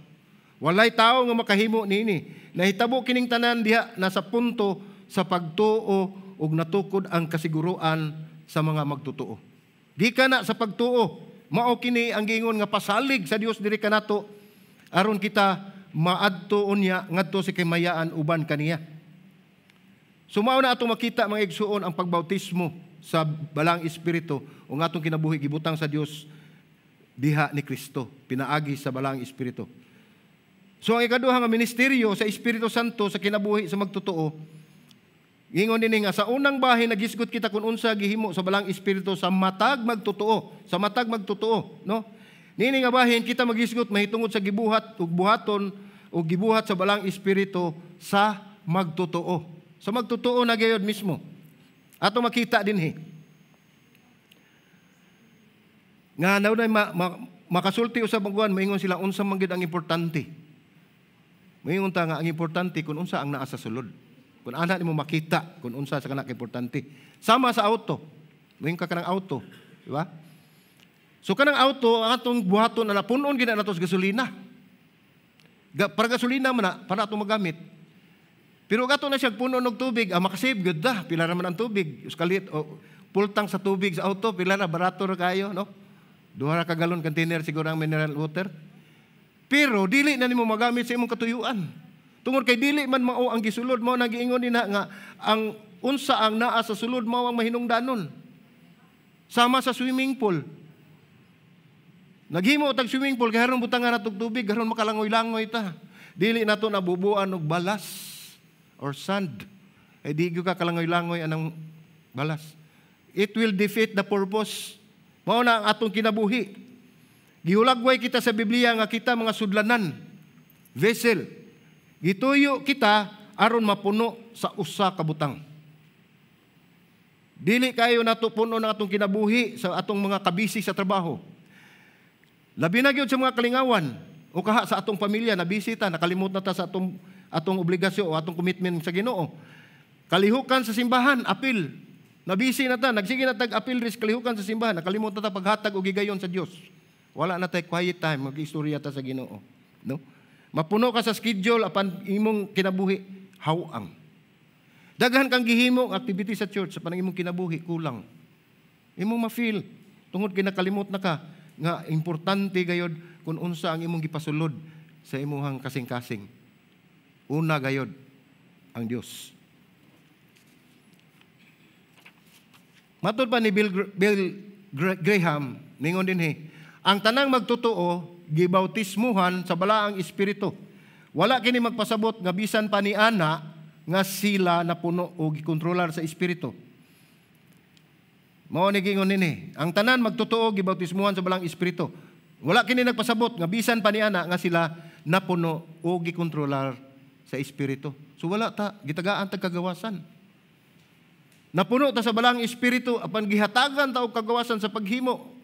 Walay tao nga makahimo niini. Nahitabo kining tanan diha nasa punto sa pagtuo ug natukod ang kasiguruan sa mga magtotoo. Gikan na sa pagtuo, mao kini ang giingon nga pasalig sa Dios diri kanato aron kita maadto unya ngadto sa kahimayaan uban kaniya. So mao na atong makita, mga igsuon, ang pagbautismo sa Balaang Espiritu ug atong kinabuhi gibutang sa Dios diha ni Kristo pinaagi sa Balaang Espiritu. So ang ikaduha nga ministeryo sa Espiritu Santo sa kinabuhi sa magtotoo, ingon dinhi nga sa unang bahin nagisgot kita kung unsa gihimo sa Balaang Espiritu sa matag magtotoo, sa matag magtotoo, no? Niini nga bahin kita magisgot mahitungod sa gibuhat ug buhaton ug gibuhat sa Balaang Espiritu sa magtotoo. Sa magtotoo na gayod mismo. Ato makita dinhi nga naunay makasulti usab ang kuan, maingon sila, unsa man gyud ang importante? Maingon ta nga ang importante kung unsa ang naa sa sulod. Kung ana nimo makita kung unsa sa kana importante. Sama sa auto. Moingon ka kanang auto, di ba? So kanang auto ang atong buhaton na punon gid na nato sa gasolina. Para gasolina man na para atong magamit. Pero gato na siya punon og tubig, makasave gud da, pila ra man ang tubig. Uskalit o pultang sa tubig sa auto, pila na, barato ra kayo, no? 2 ka galon container siguro ang mineral water. Pero dili na nimo magamit sa imong katuyuan. Tungod kay dili man mao ang gisulod, mao nagiingon dinha nga ang unsa ang naa sa sulod mao ang mahinungdanon. Sama sa swimming pool. Naghimo tag swimming pool kay haron butangan natog tubig, haron makalangoy-langoy ta. Dili nato nabubuan og balas or sand. Ay di gyud ka kalangoy-langoy anang balas. It will defeat the purpose. Mao na ang atong kinabuhi. Gihulagway kita sa Biblia nga kita mga sudlanan, vessel. Gituyo kita aron mapuno sa usa ka butang. Dili kayo nato puno ng atong kinabuhi sa atong mga kabisi sa trabaho. Labi na gyud sa mga kalingawan o kaha sa atong pamilya, nabisi ta, nakalimot na ta sa atong obligasyon o atong commitment sa Ginoo. Kalihukan sa simbahan, apil. Nabisi na ta, nagsige na tag apil ris kalihukan sa simbahan, nakalimot na ta paghatag og gigayon sa Dios. Wala na tay quiet time, mag-istorya ta sa Ginoo, no? Mapuno ka sa schedule apan imong kinabuhi hawang. Daghan kang gihimo activity sa church sa panang imong kinabuhi kulang. Imong ma-feel tungod kay nakalimot na ka nga importante gayod kung unsa ang imong gipasulod sa imuhang kasing-kasing. Una gayod ang Dios. Matod pa ni Bill Graham, ningon dinhi, ang tanang magtotoo gibautismuhan sa Balaang Espiritu. Wala kini magpasabot nga bisan pa ni ana nga sila napuno o gikontrolar sa Espiritu. Mao ni giingon nini, ang tanan magtotoo gibautismuhan sa Balaang Espiritu. Wala kini nagpasabot nga bisan pa ni ana nga sila napuno o gikontrolar sa Espiritu. So wala ta gitagaan tag kagawasan. Napuno ta sa Balaang Espiritu apan gihatagan ta og kagawasan sa paghimo.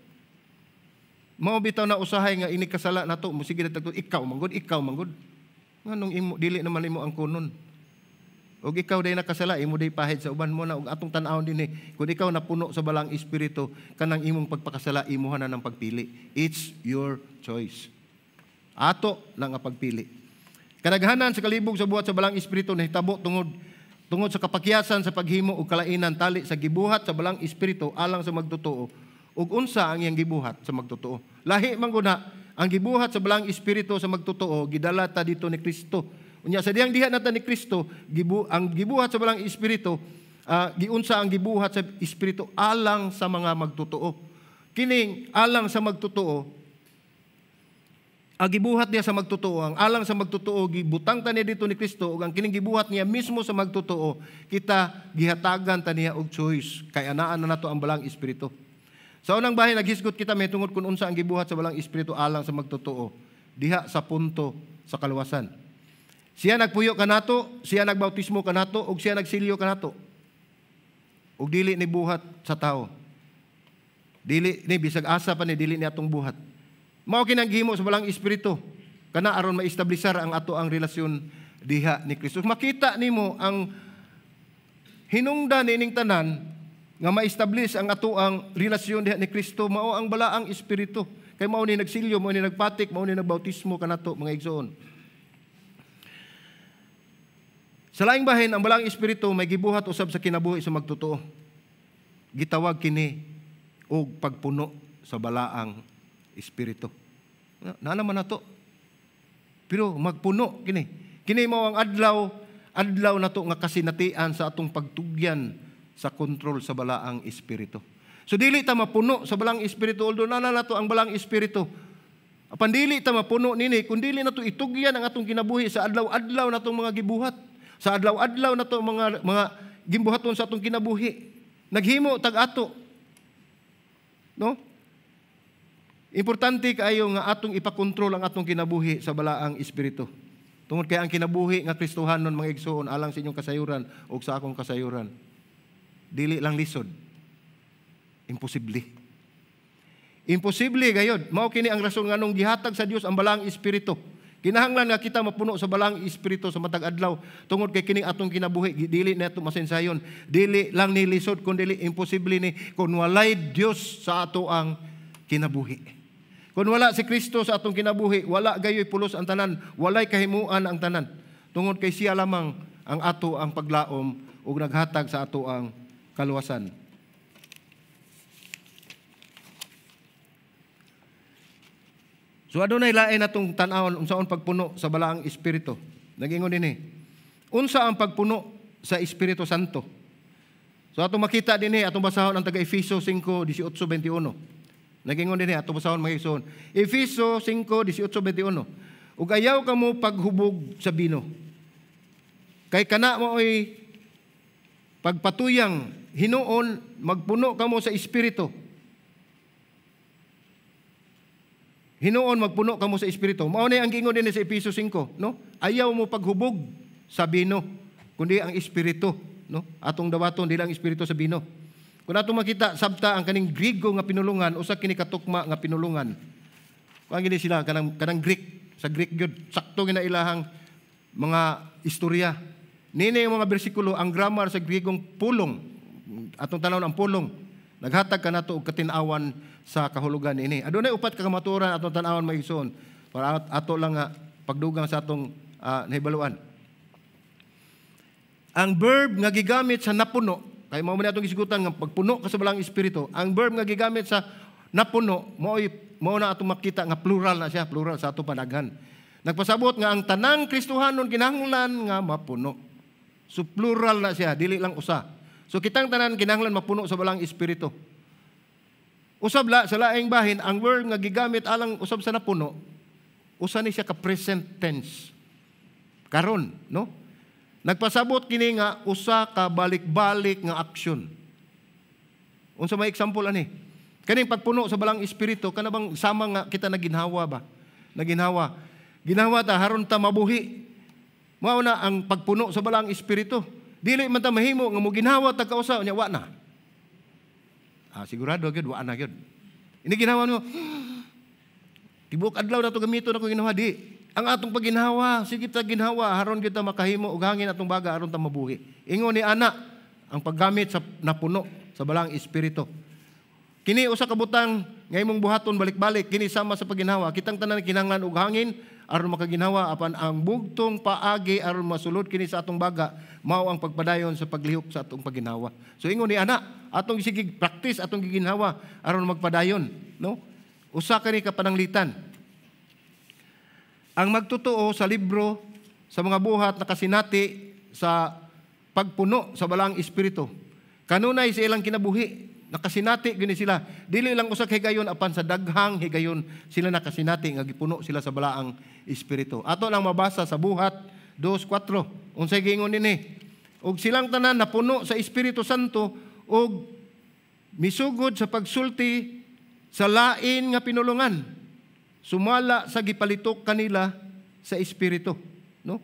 Mao bitaw na usahay nga ini kasala nato, musige na tagto, ikaw manggod, ikaw manggod. Nganong imo dili naman imo ang kunon. Ug ikaw day nakasala, imo day pahid sa uban mo na ug atong tan-awon dinhi. Kung ikaw napuno sa Balaang Espiritu, kanang imong pagpakasala imuha na ng pagpili. It's your choice. Ato na nga pagpili. Kadaghanan sa kalibog sa buhat sa Balaang Espiritu nahitabo tungod tungod sa kapakyasan sa paghimo og kalainan tali sa gibuhat sa Balaang Espiritu alang sa magtotoo ug unsa ang iyang gibuhat sa magtotoo. Lahi man guna ang gibuhat sa Balaang Espiritu sa magtotoo, gidala ta dito ni Kristo. Unya sa dihang diha nata ni Kristo, ang gibuhat sa Balaang Espiritu, giunsa ang gibuhat sa Espiritu alang sa mga magtotoo. Kining alang sa magtotoo, ang gibuhat niya sa magtotoo, ang alang sa magtotoo, gibutang ta niya dito ni Kristo, ug ang kining gibuhat niya mismo sa magtotoo, kita gihatagan ta niya og choice, kay anaan na nato ang Balaang Espiritu. Sa unang bahin, naghisgot kita may tungod kung unsa ang gibuhat sa Balaang Espiritu alang sa magtotoo, diha sa punto sa kaluwasan. Siya nagpuyo kanato, siya nagbautismo kanato, ug siya nagsilyo kanato. Ug dili ni buhat sa tao. Dili ni bisag asa pa ni dili ni atong buhat. Mao kinang gihimo sa Balaang Espiritu kana aron maestablisar ang ato ang relasyon diha ni Kristo. Makita nimo ang hinungdan niining tanan nga ma-establish ang ato ang relasyon diha ni Kristo, mao ang Balaang Espiritu. Kay mao ni nagsilyo, mao ni nagpatik, mao ni nagbautismo kanato, mga igsoon. Sa laing bahin, ang Balaang Espiritu may gibuhat usab sa kinabuhi sa magtotoo. Gitawag kini og pagpuno sa Balaang Espiritu. Na naman nato. Pero magpuno kini. Kini mao ang adlaw nato nga kasinatian sa atong pagtugyan sa kontrol sa Balaang Espiritu. So dili ta mapuno sa Balaang Espiritu, although na nato ang Balaang Espiritu. Apan dili ta mapuno nini kun dili nato itugyan ang atong kinabuhi sa adlaw-adlaw natong mga gibuhat. Sa adlaw-adlaw na to mga gimbuhaton sa atong kinabuhi. Naghimo tag ato. No? Importante kaayo nga atong ipakontrol ang atong kinabuhi sa Balaang Espiritu. Tungod kay ang kinabuhi nga Kristohanon, mga igsoon, alang sa inyong kasayuran ug sa akong kasayuran, dili lang lisod. Imposible. Imposible gayod. Mao kini ang rason nganong gihatag sa Dios ang Balaang Espiritu. Kinahanglan nga kita mapuno sa Balaang Espiritu sa matag adlaw tungod kay kining atong kinabuhi dili na ato masensayon. Dili lang ni lisod kun dili imposible ni kun walay Dios sa ato ang kinabuhi. Kun wala si Kristo sa atong kinabuhi, wala gayoy pulos ang tanan, walay kahimuan ang tanan. Tungod kay siya lamang ang ato ang paglaom ug naghatag sa ato ang kaluwasan. So adunay lain atong tan-awon unsaon pagpuno sa Balaang Espiritu. Nagingon dinhi. Unsa ang pagpuno sa Espiritu Santo? So atong makita dinhi, atong basahon ang taga Efeso 5:18-21. Nagingon dinhi, atong basahon mga igsoon. Efeso 5:18-21. Ug ayaw kamo paghubog sa bino. Kay kana maoy pagpatuyang hinuon, magpuno kamo sa Espiritu. Hinuon magpuno kamo sa Espiritu. Mao ni ang giingon dinhi sa Efeso 5, no? Ayaw mo paghubog sa bino, kundi ang Espiritu, no? Atong dawaton dili ang Espiritu sa bino. Kung atong makita sabta ang kaning Griego nga pinulungan, usa kini katukma nga pinulungan. Kuan gini sila kanang Greek, sa Greek gyud sakto gina ilahang mga istorya. Nini ang mga bersikulo, ang grammar sa Griegong pulong, atong tan-awon ang pulong, naghatag kanato og katin-awan sa kahulugan ini. Adunay upat ka kamatuoran atong tan-awon mga igsoon para ato lang nga pagdugang sa atong nahibaluan. Ang verb nga gigamit sa napuno, kay mao man atong gisgutan nga pagpuno ka sa Balaang Espiritu, ang verb nga gigamit sa napuno mao na atong makita nga plural na siya, plural sa ato panaghan. Nagpasabot nga ang tanang Kristohanon kinahanglan nga mapuno. So plural na siya, dili lang usa. So kitang tanan kinahanglan mapuno sa Balaang Espiritu. Usab la sa laing bahin, ang word nga gigamit alang usab sa napuno, usa ni siya ka present tense. Karon, no? Nagpasabot kini nga usa ka balik-balik nga aksyon. Unsa may example ani? Kaning pagpuno sa Balaang Espiritu, kana bang sama nga kita naginhawa ba? Naginhawa. Ginhawa ta haron ta mabuhi. Mao na ang pagpuno sa Balaang Espiritu. Dili man ta mahimo nga moginhawa ta kausa nya wa na. Sigurado gyud wa na gyud. Ini ginawa mo. Tibuok adlaw na to gamiton ako ginawa di. Ang atong pagginhawa, sige ta ginhawa aron kita makahimo og hangin atong baga aron ta mabuhi. Ingon ni ana ang paggamit sa napuno sa Balaang Espiritu. Kini usa ka butang nga imong buhaton balik-balik kini sama sa pagginhawa. Kitang tanan kinahanglan og hangin aron makaginhawa, apan ang bugtong paagi aron masulod kini sa atong baga mao ang pagpadayon sa paglihok sa atong pagginhawa. So ingon ni ana, atong sige practice atong giginhawa aron magpadayon, no? Usa kani ka pananglitan. Ang magtotoo sa libro sa mga buhat nakasinati sa pagpuno sa Balaang Espiritu. Kanunay sa ilang kinabuhi nakasinati gini sila. Dili lang usa ka higayon apan sa daghang higayon sila nakasinati nga gipuno sila sa Balaang Espiritu. Ato lang mabasa sa Buhat 2:4. Unsay giingon dinhi? Og silang tanan napuno sa Espiritu Santo og misugod sa pagsulti sa lain nga pinulungan, sumala sa gipalitok kanila sa Espiritu, no?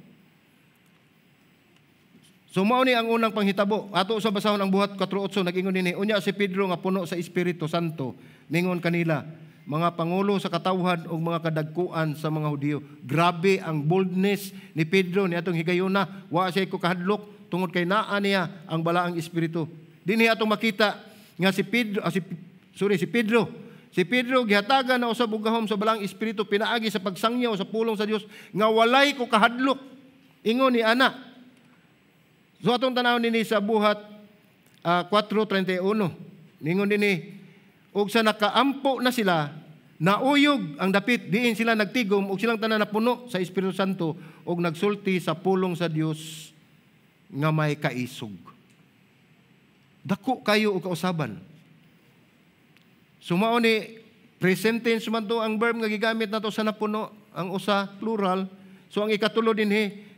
So mao ni ang unang panghitabo. Ato sa basahon ang Buhat 4:8, nag-ingon dinhi, unya si Pedro nga puno sa Espiritu Santo ningon kanila, mga pangulo sa katawhan ug mga kadagkuan sa mga Hudiyo. Grabe ang boldness ni Pedro ni atong higayuna. Wa siya ko kahadlok tungod kay naa niya ang Balaang Espiritu. Dinhi atong makita nga si Pedro si Pedro. Si Pedro gihatagan na usab og gahom sa Balaang Espiritu pinaagi sa pagsangyaw sa pulong sa Dios nga walay ko kahadlok. Ingon ni ana. So atong tan-awon dinhi sa Buhat 4:31. Ningon dinhi, og sa nakaampo na sila, nauyog ang dapit, diin sila nagtigom og silang tanan napuno sa Espiritu Santo og nagsulti sa pulong sa Dios nga may kaisog. Dako kayo og kausaban. So mao ni present tense man to ang verb nga gigamit nato sa napuno, ang usa plural. So ang ikatulo dinhi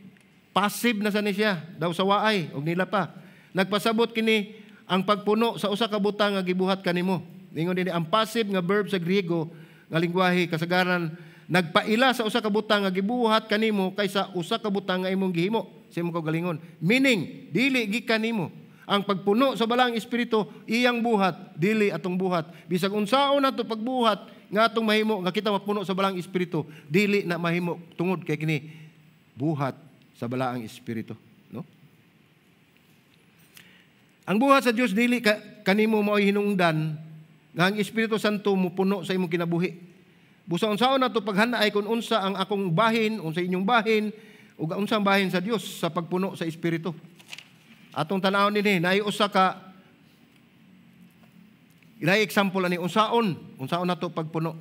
passive na sa ni siya, daw sa waay og nila pa. Nagpasabot kini ang pagpuno sa usa ka butang nga gibuhat kanimo. Ningon dinhi ang passive nga verb sa Griego nga lingwahe kasagaran nagpaila sa usa ka butang nga gibuhat kanimo kaysa usa ka butang nga imong gihimo sa imong kaugalingon. Meaning dili gikan nimo. Ang pagpuno sa Balaang Espiritu iyang buhat, dili atong buhat. Bisag unsaon nato pagbuhat nga atong mahimo nga kita mapuno sa Balaang Espiritu, dili na mahimo tungod kay kini buhat sa Balaang Espiritu, no? Ang buhat sa Dios dili kanimo mao'y hinungdan nga ang Espiritu Santo mupuno sa imong kinabuhi. Busa unsaon nato paghanaay kung unsa ang akong bahin, unsa inyong bahin ug unsa ang bahin sa Dios sa pagpuno sa Espiritu. Atong tan-awon dinhi, naay usa ka naay example ani unsaon, unsaon nato pagpuno.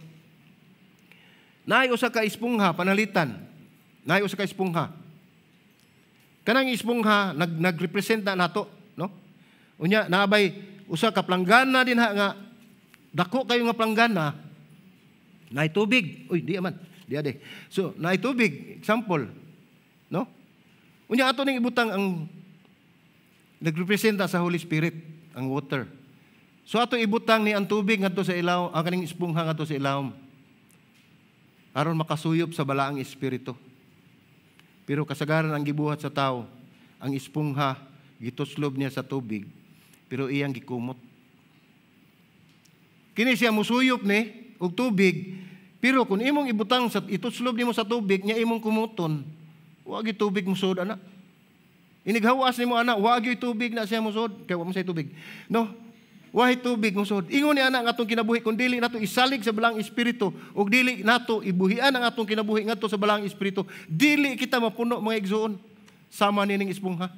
Naay usa ka espongha panalitan. Naay usa ka espongha. Kanang espongha nagrepresent na nato, no? Unya naabay usa ka planggana dinha nga dako kayo nga planggana, naay tubig. Uy, di man. Di ade. So, naay tubig, example, no? Unya ato ning ibutang ang nagrepresenta sa Holy Spirit, ang water. So ato ibutang ni ang tubig ngadto sa ilaw, ang kaning espongha ngadto sa ilawom, aron makasuyop sa Balaang Espiritu. Pero kasagaran ang gibuhat sa tao, ang espongha gituslob niya sa tubig, pero iyang gikumot. Kini siya musuyop ni og tubig, pero kung imong ibutang sa ituslob nimo sa tubig, nya imong kumuton, wa gyud tubig musod ana. Inighawas nimo ana, wa gyud tubig na siya musod, kay wa man say tubig. No? Wahi tubig musod. Ingon ni ana ang atong kinabuhi kung dili nato isalig sa Balaang Espiritu ug dili nato ibuhian ang atong kinabuhi ngadto sa Balaang Espiritu, dili kita mapuno, mga igsoon, sama nining espongha.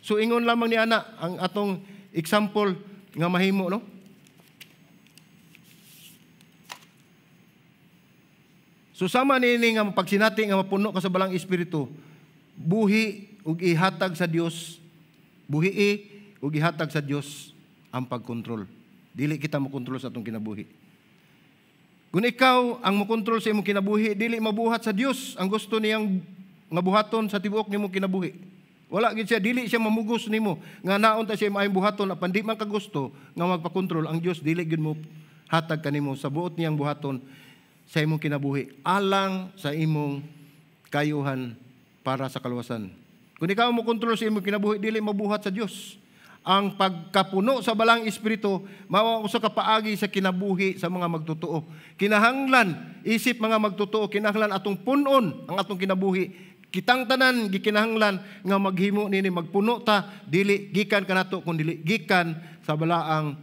So ingon lamang ni ana ang atong example nga mahimo, no? So sama niini nga pagsinati nga mapuno ka sa Balaang Espiritu, buhi ug ihatag sa Dios, buhi ug ihatag sa Dios ang pagkontrol. Dili kita mokontrol sa atong kinabuhi. Kung ikaw ang mokontrol sa imong kinabuhi, dili mabuhat sa Dios ang gusto niyang nga buhaton sa tibuok nimong kinabuhi. Wala gid siya, dili siya mamugos nimo nga naon ta siya maayong buhaton apan di man ka gusto nga magpakontrol ang Dios, dili gyud mo hatag kanimo sa buot niyang buhaton sa imong kinabuhi alang sa imong kayuhan para sa kaluwasan. Kung ikaw mo kontrol sa imong kinabuhi, dili mabuhat sa Dios. Ang pagkapuno sa Balaang Espiritu mao ang usa ka paagi sa kinabuhi sa mga magtotoo. Kinahanglan isip mga magtotoo, kinahanglan atong punon ang atong kinabuhi. Kitang tanan gikinahanglan nga maghimo nini, magpuno ta dili gikan kanato kun dili gikan sa Balaang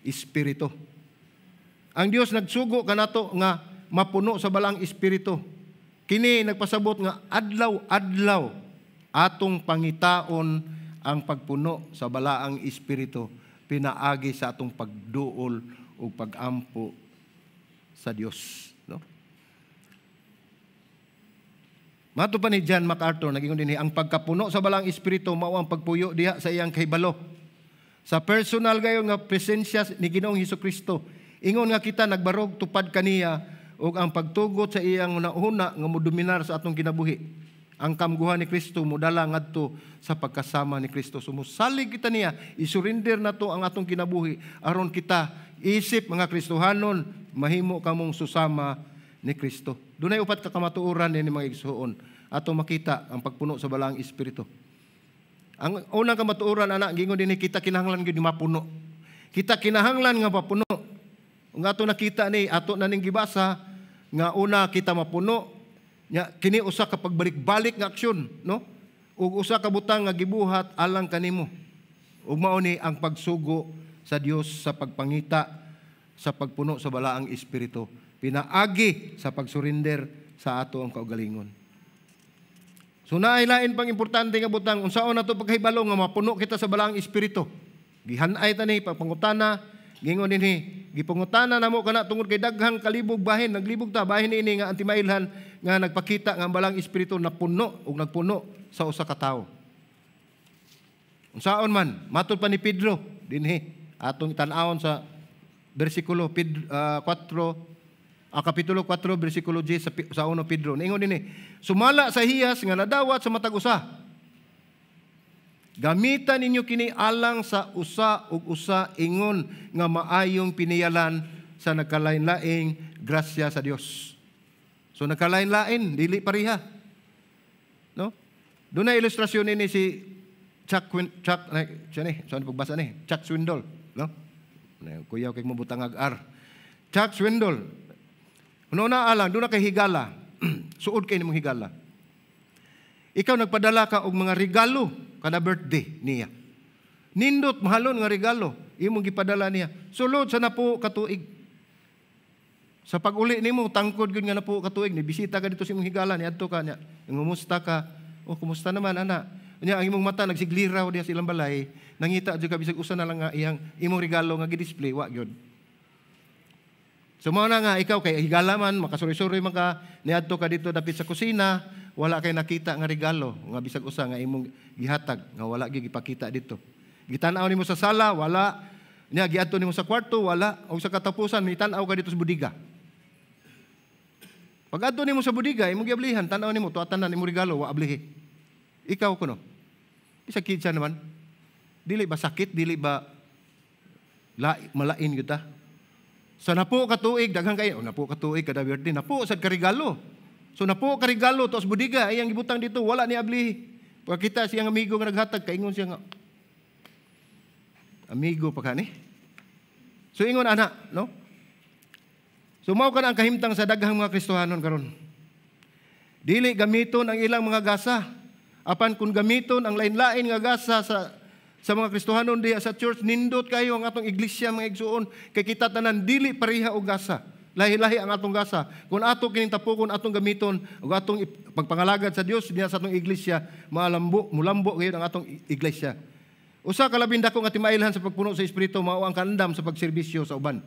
Espiritu. Ang Dios nagsugo kanato nga mapuno sa Balaang Espiritu. Kini nagpasabot nga adlaw-adlaw atong pangitaon ang pagpuno sa Balaang Espiritu pinaagi sa atong pagduol o pagampo sa Dios, no? Mato pa ni John MacArthur, nagingon dinhi, ang pagkapuno sa Balaang Espiritu mao ang pagpuyo diha sa iyang kahibalo. Sa personal gayon nga presensya ni Ginoong Hesukristo, ingon nga kita nagbarog tupad kaniya ug ang pagtugot sa iyang hunahuna nga modominar sa atong kinabuhi. Ang kamguhan ni Kristo modala ngadto sa pagkasama ni Kristo. So mosalig kita niya, isurrender nato ang atong kinabuhi aron kita isip mga Kristohanon mahimo kamong susama ni Kristo. Dunay upat ka kamatuoran nini, mga igsuon, atong makita ang pagpuno sa Balaang Espiritu. Ang unang kamatuoran ana, gingon dinhi, kita kinahanglan gyud mapuno. Kita kinahanglan nga mapuno. Ug ato nakita ni ato na ning gibasa nga una kita mapuno nya, kini usa ka pagbalik-balik nga aksyon, no? Ug usa ka butang nga gibuhat alang kanimo. Ug mao ni ang pagsugo sa Dios sa pagpangita sa pagpuno sa Balaang Espiritu pinaagi sa pagsurrender sa ato ang kaugalingon. So naay lain pang importante nga butang unsaon nato pagkahibalo nga mapuno kita sa Balaang Espiritu. Gihanay ta ni pagpangutana, gingon dinhi, gipangutana namo kana tungod kay daghang kalibog bahin, naglibog ta bahin ini nga antimailhan nga nagpakita nga ang Balaang Espiritu napuno ug nagpuno sa usa ka tawo. Unsaon man, matud pa ni Pedro dinhi, atong tan-awon sa bersikulo 4, kapitulo 4 bersikulo 10 sa 1 Pedro. Ningon dinhi, sumala sa hiyas nga nadawat sa matag usa, gamitan ninyo kini alang sa usa ug usa ingon nga maayong piniyalan sa nagkalain-laing grasya sa Dios. So nagkalain-lain, dili pareha. No? Doon na ilustrasyon ini si Chuck Chuck ay, siya ni, saan pagbasa ni? Chuck Swindoll, no? Kuyaw kay mabutang ag R. Chuck Swindoll. Una alang, doon na kay higala. Suod kay nimong higala. Ikaw nagpadala ka og mga regalo kada birthday niya. Nindot mahalon nga regalo imong gipadala niya. Sulod sa napo ka tuig. Sa pag-uli nimo tangkod gyud nga napo ka tuig, ni bisita ka dito sa imong higala, niadto ka niya. Ngumusta ka? "Oh, kumusta naman, ana?" Nya ang imong mata nagsigliraw diha sa ilang balay, nangita jud ka bisag usa na lang nga iyang imong regalo nga gi-display, wa gyud. So mao na nga ikaw kay higala man, makasuri-suri man ka, niadto ka dito dapit sa kusina, wala kay nakita nga regalo nga bisag usa nga imong gihatag nga wala gyud gipakita dito. Gitan-aw nimo sa sala, wala. Nya giadto nimo sa kwarto, wala. Og sa katapusan mitan-aw ka dito sa budiga. Pag adto nimo sa budiga, imong giablihan, tan-aw nimo, tuwa tanan imong regalo, wa ablihi. Ikaw kuno. Bisag kinsa naman. Dili ba sakit, dili ba malain gyud ta? Sa napo ka tuig, daghan kayo, oh, napo ka tuig kada birthday, napo sad ka regalo. So napo ka regalo to sa budiga, ay ang gibutang dito, wala ni ablihi. Pagkita siyang amigo nga naghatag, kaingon siya nga, "Amigo pa ka ni." So ingon ana, no? So mao kana ang kahimtang sa daghang mga Kristohanon karon. Dili gamiton ang ilang mga gasa. Apan kung gamiton ang lain-lain nga gasa sa mga Kristohanon diha sa church, nindot kayo ang atong iglesia, mga igsuon, kay kita tanan dili pareha og gasa. Lahi-lahi ang atong gasa. Kung ato kining tapokon, atong gamiton ug atong pagpangalagad sa Dios diha sa atong iglesia, maalambo, mulambo gayud ang atong iglesia. Usa ka labing dako nga timailhan sa pagpuno sa Espiritu mao ang kaandam sa pagserbisyo sa uban.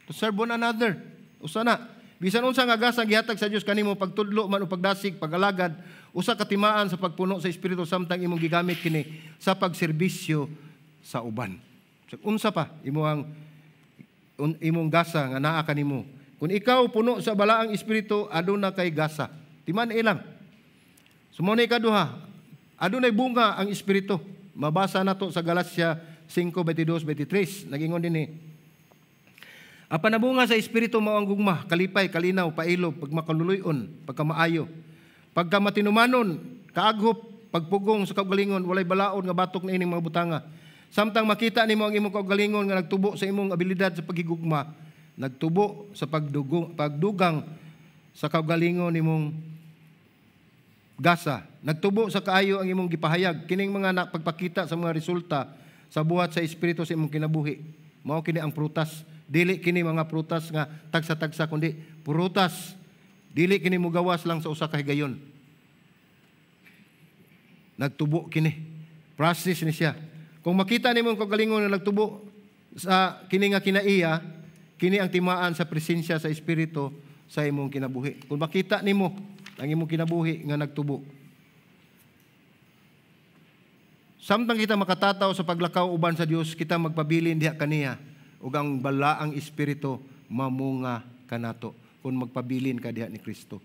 To serve one another. Usa na. Bisan unsa nga gasa gihatag sa Dios kanimo, pagtudlo man o pagdasig, pagalagad, usa ka timaan sa pagpuno sa Espiritu samtang imong gigamit kini sa pagserbisyo sa uban. So, unsa pa imong imong gasa nga naa kanimo. Kung ikaw puno sa Balaang Espiritu, aduna kay gasa. Timan ilang. So mao na ikaduha, adunay bunga ang Espiritu. Mabasa nato sa Galatia 5:22, 23. Nagingon dinhi. Apan ang bunga sa Espiritu mao ang gugma, kalipay, kalinaw, pailob, pagmakaluluyon, pagkamaayo, pagkamatinumanon, kaaghop, pagpugong sa kaugalingon, walay balaod nga batok na ining mga butanga. Samtang makita nimo ang imong kaugalingon nga nagtubo sa imong abilidad sa paghigugma, nagtubo sa pagdugang sa kaugalingon nimong gasa, nagtubo sa kaayo ang imong gipahayag, kining mga pagpakita sa mga resulta sa buhat sa Espiritu sa imong kinabuhi. Mao kini ang prutas. Dili kini mga prutas nga tagsa-tagsa, kundi prutas. Dili kini mugawas lang sa usa ka higayon. Nagtubo kini. Process ni siya. Kung makita nimo ang kaugalingon nga nagtubo sa kini nga kinaiya, kini ang timaan sa presensya sa Espiritu sa imong kinabuhi. Kung makita nimo ang imong kinabuhi nga nagtubo. Samtang kita makatataw sa paglakaw uban sa Dios, kita magpabilin diha kaniya ug ang balaang Espiritu mamunga kanato kung magpabilin ka diha ni Kristo.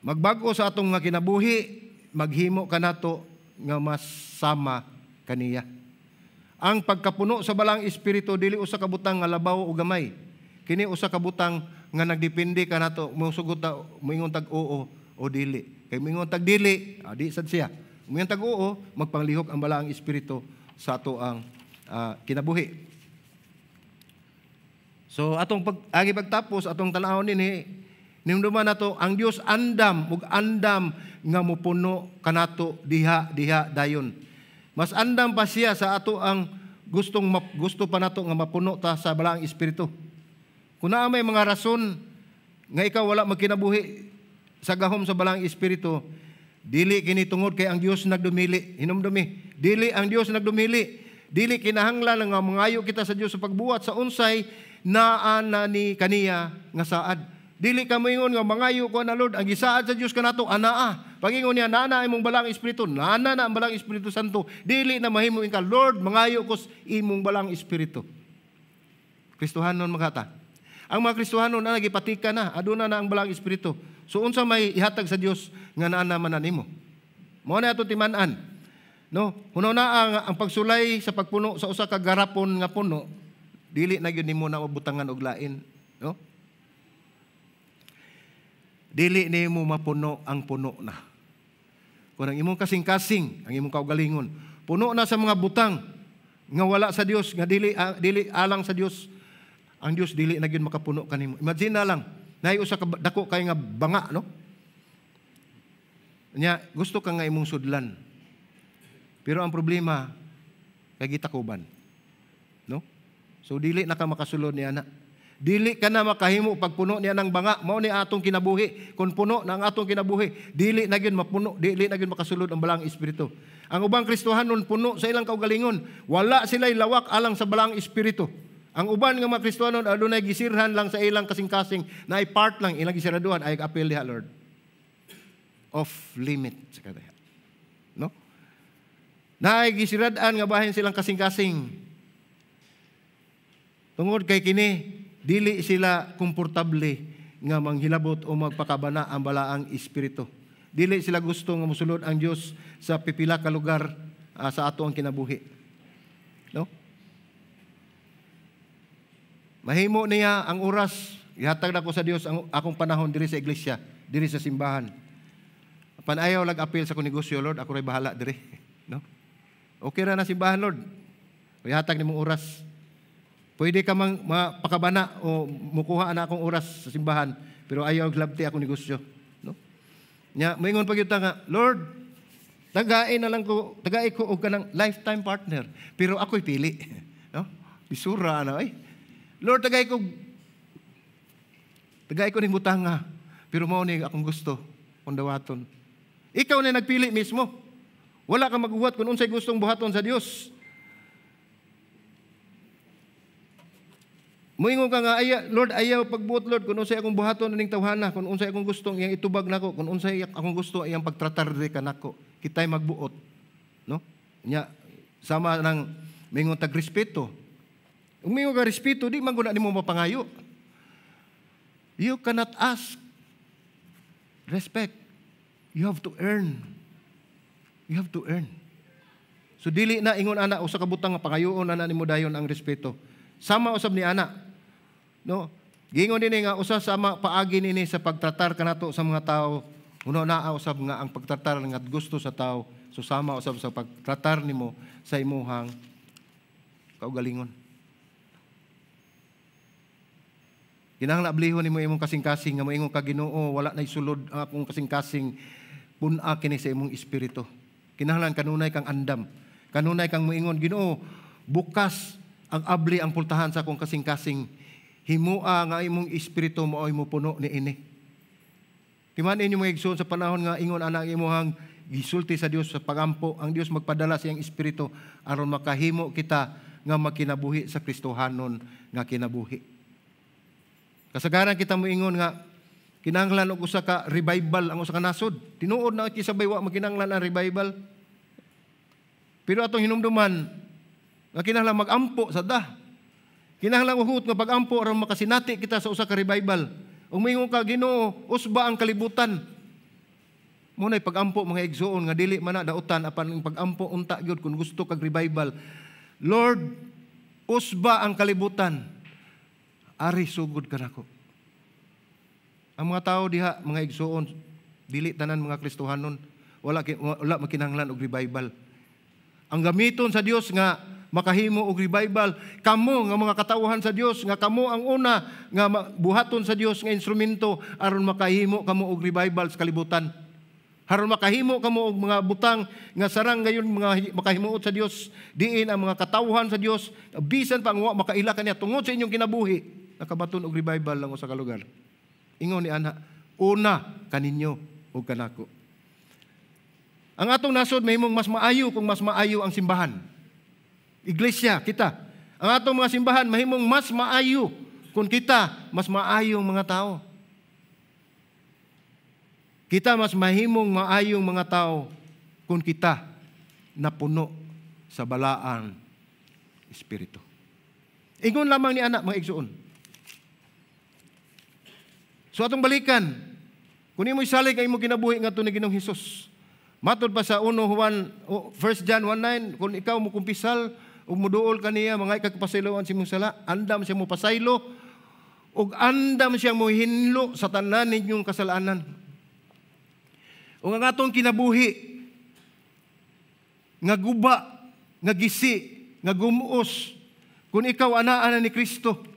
Magbag-o sa atong nga kinabuhi, maghimo kanato nga mas sama kaniya. Ang pagkapuno sa balaang Espiritu dili usa ka butang nga labaw o gamay. Kini usa ka butang nga nagdepende kanato, mosugot ta, moingon tag oo o dili. Kay moingon tag dili, di sad siya. Moingon tag oo, magpanglihok ang balaang Espiritu sa ato ang kinabuhi. So atong agi pagtapos atong tan-awon dinhi, nimduman nato ang Dios andam ug andam nga mopuno kanato diha diha dayon. Mas andam pa siya sa ato ang gusto pa nato nga mapuno ta sa balaang Espiritu. Kung naa may mga rason nga ikaw wala magkinabuhi sa gahom sa balaang Espiritu, dili kini tungod kay ang Dios nagdumili. Hinumdumi, dili ang Dios nagdumili. Dili kinahanglan nga mangayo kita sa Dios sa pagbuhat sa unsay naa na ni kaniya nga saad. Dili ka moingon nga mangayo ko na Lord, ang gisaad sa Dios kanato anaa. Pagingon niya naa na imong balaang Espiritu, naa na ang balaang Espiritu Santo. Dili na mahimo ka Lord, mangayo ko imong balaang Espiritu. Kristohanon makata. Ang mga Kristohanon na nagipatika na, aduna na ang balaang Espiritu. So unsa may ihatag sa Dios nga naa naman nimo? Mao na ato timan-an. No, hunaw na ang pagsulay sa pagpuno sa usa ka garapon nga puno, dili na gyud nimo na mabutangan og lain, no? Dili nimo mapuno ang puno na. Kung ang imong kasing-kasing, ang imong kaugalingon, puno na sa mga butang nga wala sa Dios, nga dili dili alang sa Dios, ang Dios dili na gyud makapuno kanimo. Imagine na lang, naay usa ka dako kay nga banga, no? Nya gusto ka nga imong sudlan. Pero ang problema kay gitakuban, no? So dili na ka makasulod ni ana. Dili ka na makahimo pagpuno niya ng banga. Mao ni atong kinabuhi. Kung puno na ang atong kinabuhi, dili na gyud mapuno, dili na gyud makasulod ang balaang Espiritu. Ang ubang Kristohanon puno sa ilang kaugalingon, wala sila'y lawak alang sa balaang Espiritu. Ang uban nga mga Kristohanon adunay gisirhan lang sa ilang kasing-kasing, na part lang ilang gisiraduhan ay apel diha Lord. Off limit sa kadiha. No? Naay gisirad-an nga bahin silang kasing-kasing. Tungod kay kini, dili sila komportable nga manghilabot o magpakabana ang balaang Espiritu. Dili sila gusto nga mosulod ang Dios sa pipila ka lugar sa ato ang kinabuhi. No? Mahimo niya ang oras, ihatag nako sa Dios ang akong panahon diri sa iglesia, diri sa simbahan. Panayaw lag apil sa akong negosyo, Lord, ako ray bahala diri, no? Okay ra na simbahan, Lord. Ihatag nimong oras. Pwede ka mang mapakabana o mukuha na akong oras sa simbahan, pero ayaw glabti akong negosyo, no? Nya moingon pa gyud ta nga, Lord, tagain na lang ko, tagay ko og kanang lifetime partner, pero ako'y pili, no? Bisura na ay. Lord, tagay ko ning butanga, pero mao ni akong gusto kung dawaton. Ikaw na nagpili mismo. Wala ka maguhat kung unsay gustong buhaton sa Dios. Moingon ka nga, ay, Lord, ayaw pagbuot, Lord, kung unsay akong buhaton aning tawhana, kung unsay akong gustong iyang itubag nako, kung unsay akong gusto iyang pagtratar diri kanako, kitay magbuot, no? Nya sama nang mingon tag respeto. Kung mingon ka respeto, di man guna nimo mapangayo. You cannot ask respect. You have to earn. You have to earn. So dili na ingon ana usa ka butang nga pangayoon na nimo dayon ang respeto. Sama usab ni ana. No? Gingon dinhi nga usa sama paagi nini sa pagtratar kanato sa mga tao, uno naa usab nga ang pagtratar nga gusto sa tao Susama usab sa pagtratar nimo sa imuhang kaugalingon. Kinahanglan ablihon nimo imong kasing-kasing nga moingon ka, Ginoo, wala nay sulod ang akong kasing-kasing, pun-a kini sa imong espiritu. Kinahanglan kanunay kang andam. Kanunay kang moingon, Ginoo, bukas ang abli ang pultahan sa akong kasing-kasing. Himua nga imong espiritu maoy mo puno niini. Timan inyo mga igsoon sa panahon nga ingon ana ang imuhang gisulti sa Dios sa pagampo, ang Dios magpadala sa iyang espiritu aron makahimo kita nga magkinabuhi sa Kristohanon nga kinabuhi. Kasagaran kita moingon nga kinahanglan og usa ka revival ang usa ka nasod. Tinuod na kisabay wa makinahanglan ang revival. Pero atong hinumduman nga kinahanglan magampo sa da. Kinahanglan uhuot nga pagampo aron makasinati kita sa usa ka revival. Ug moingon ka, Ginoo, usba ang kalibutan. Mo nay pagampo mga igsoon nga dili man na dautan apan ang pagampo unta gyud kung gusto kag revival. Lord, usba ang kalibutan. Ari sugod ka nako. Ang mga tao diha mga igsoon, dili tanan mga Kristohanon, wala makinahanglan og revival. Ang gamiton sa Dios nga makahimo og revival, kamo nga mga katawhan sa Dios, nga kamo ang una nga buhaton sa Dios nga instrumento aron makahimo kamo og revival sa kalibutan. Aron makahimo kamo og mga butang nga sarang gayon mga makahimuot sa Dios, diin ang mga katawhan sa Dios bisan pa ang wa makaila kaniya tungod sa inyong kinabuhi, nakabaton og revival lang usa ka lugar. Ingon ni ana, una kaninyo ug kanako. Ang atong nasod mahimong mas maayo kung mas maayo ang simbahan. Iglesia kita. Ang atong mga simbahan mahimong mas maayo kung kita mas maayong mga tao. Kita mas mahimong maayong mga tao kung kita napuno sa balaang espiritu. Ingon lamang ni anak mga igsoon. So atong balikan, kung imo isalig ang imong kinabuhi ngadto ni Ginoong Hesus. Matod pa sa 1 Juan, 1 John 1:9, kung ikaw mo kumpisal ug moduol kaniya, mga ikagpasayloan sa imong sala, andam siya mo pasaylo ug andam siya mo hinlo sa tanan ninyong kasalanan. Ug ang atong kinabuhi nga guba, nga gisi, nga gumuos, kung ikaw anaa na ni Kristo,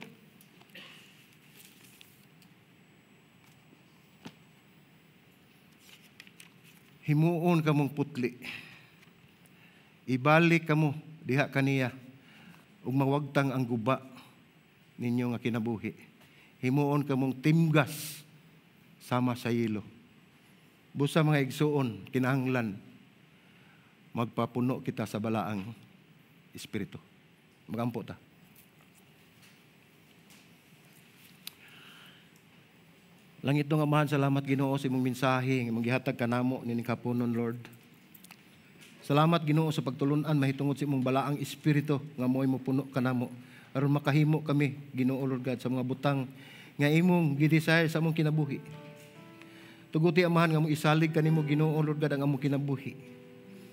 himuon kamong putli. Ibalik kamo diha kaniya ug mawagtang ang guba ninyo nga kinabuhi. Himuon kamong timgas sama sa yelo. Busa mga igsuon, kinahanglan magpapuno kita sa balaang espiritu. Magampo ta. Langit nung Amahan, salamat Ginoo sa imong mensahe nga imong gihatag kanamo nining kapunon, Lord. Salamat Ginoo sa pagtulun-an mahitungod sa imong balaang espiritu nga mo'y mopuno kanamo aron makahimo kami Ginoo Lord God sa mga butang nga imong gi-desire sa among kinabuhi. Tuguti Amahan nga mo isalig kanimo Ginoo Lord God ang among kinabuhi.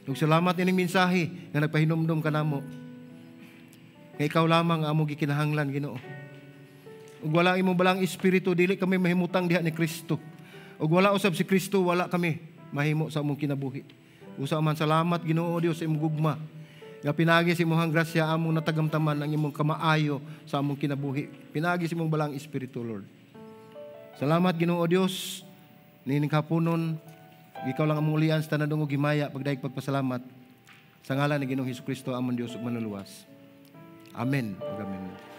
Ug salamat ining mensahe nga nagpahinumdom kanamo nga ikaw lamang ang among gikinahanglan Ginoo. Ug wala imong balang espiritu, dili kami mahimutang diha ni Kristo. Ug wala usab si Kristo, wala kami mahimo sa among kinabuhi. Usa man salamat Ginoo Dios sa imong gugma. Nga pinagi sa imong grasya among natagamtaman ang imong kamaayo sa among kinabuhi. Pinagi sa imong balang espiritu, Lord. Salamat Ginoo Dios nining kapunon, ikaw lang among ulian sa tanan og himaya pagdayeg pagpasalamat sa ngalan ni Ginoong Hesukristo among Dios ug manluluwas. Amen. Amen.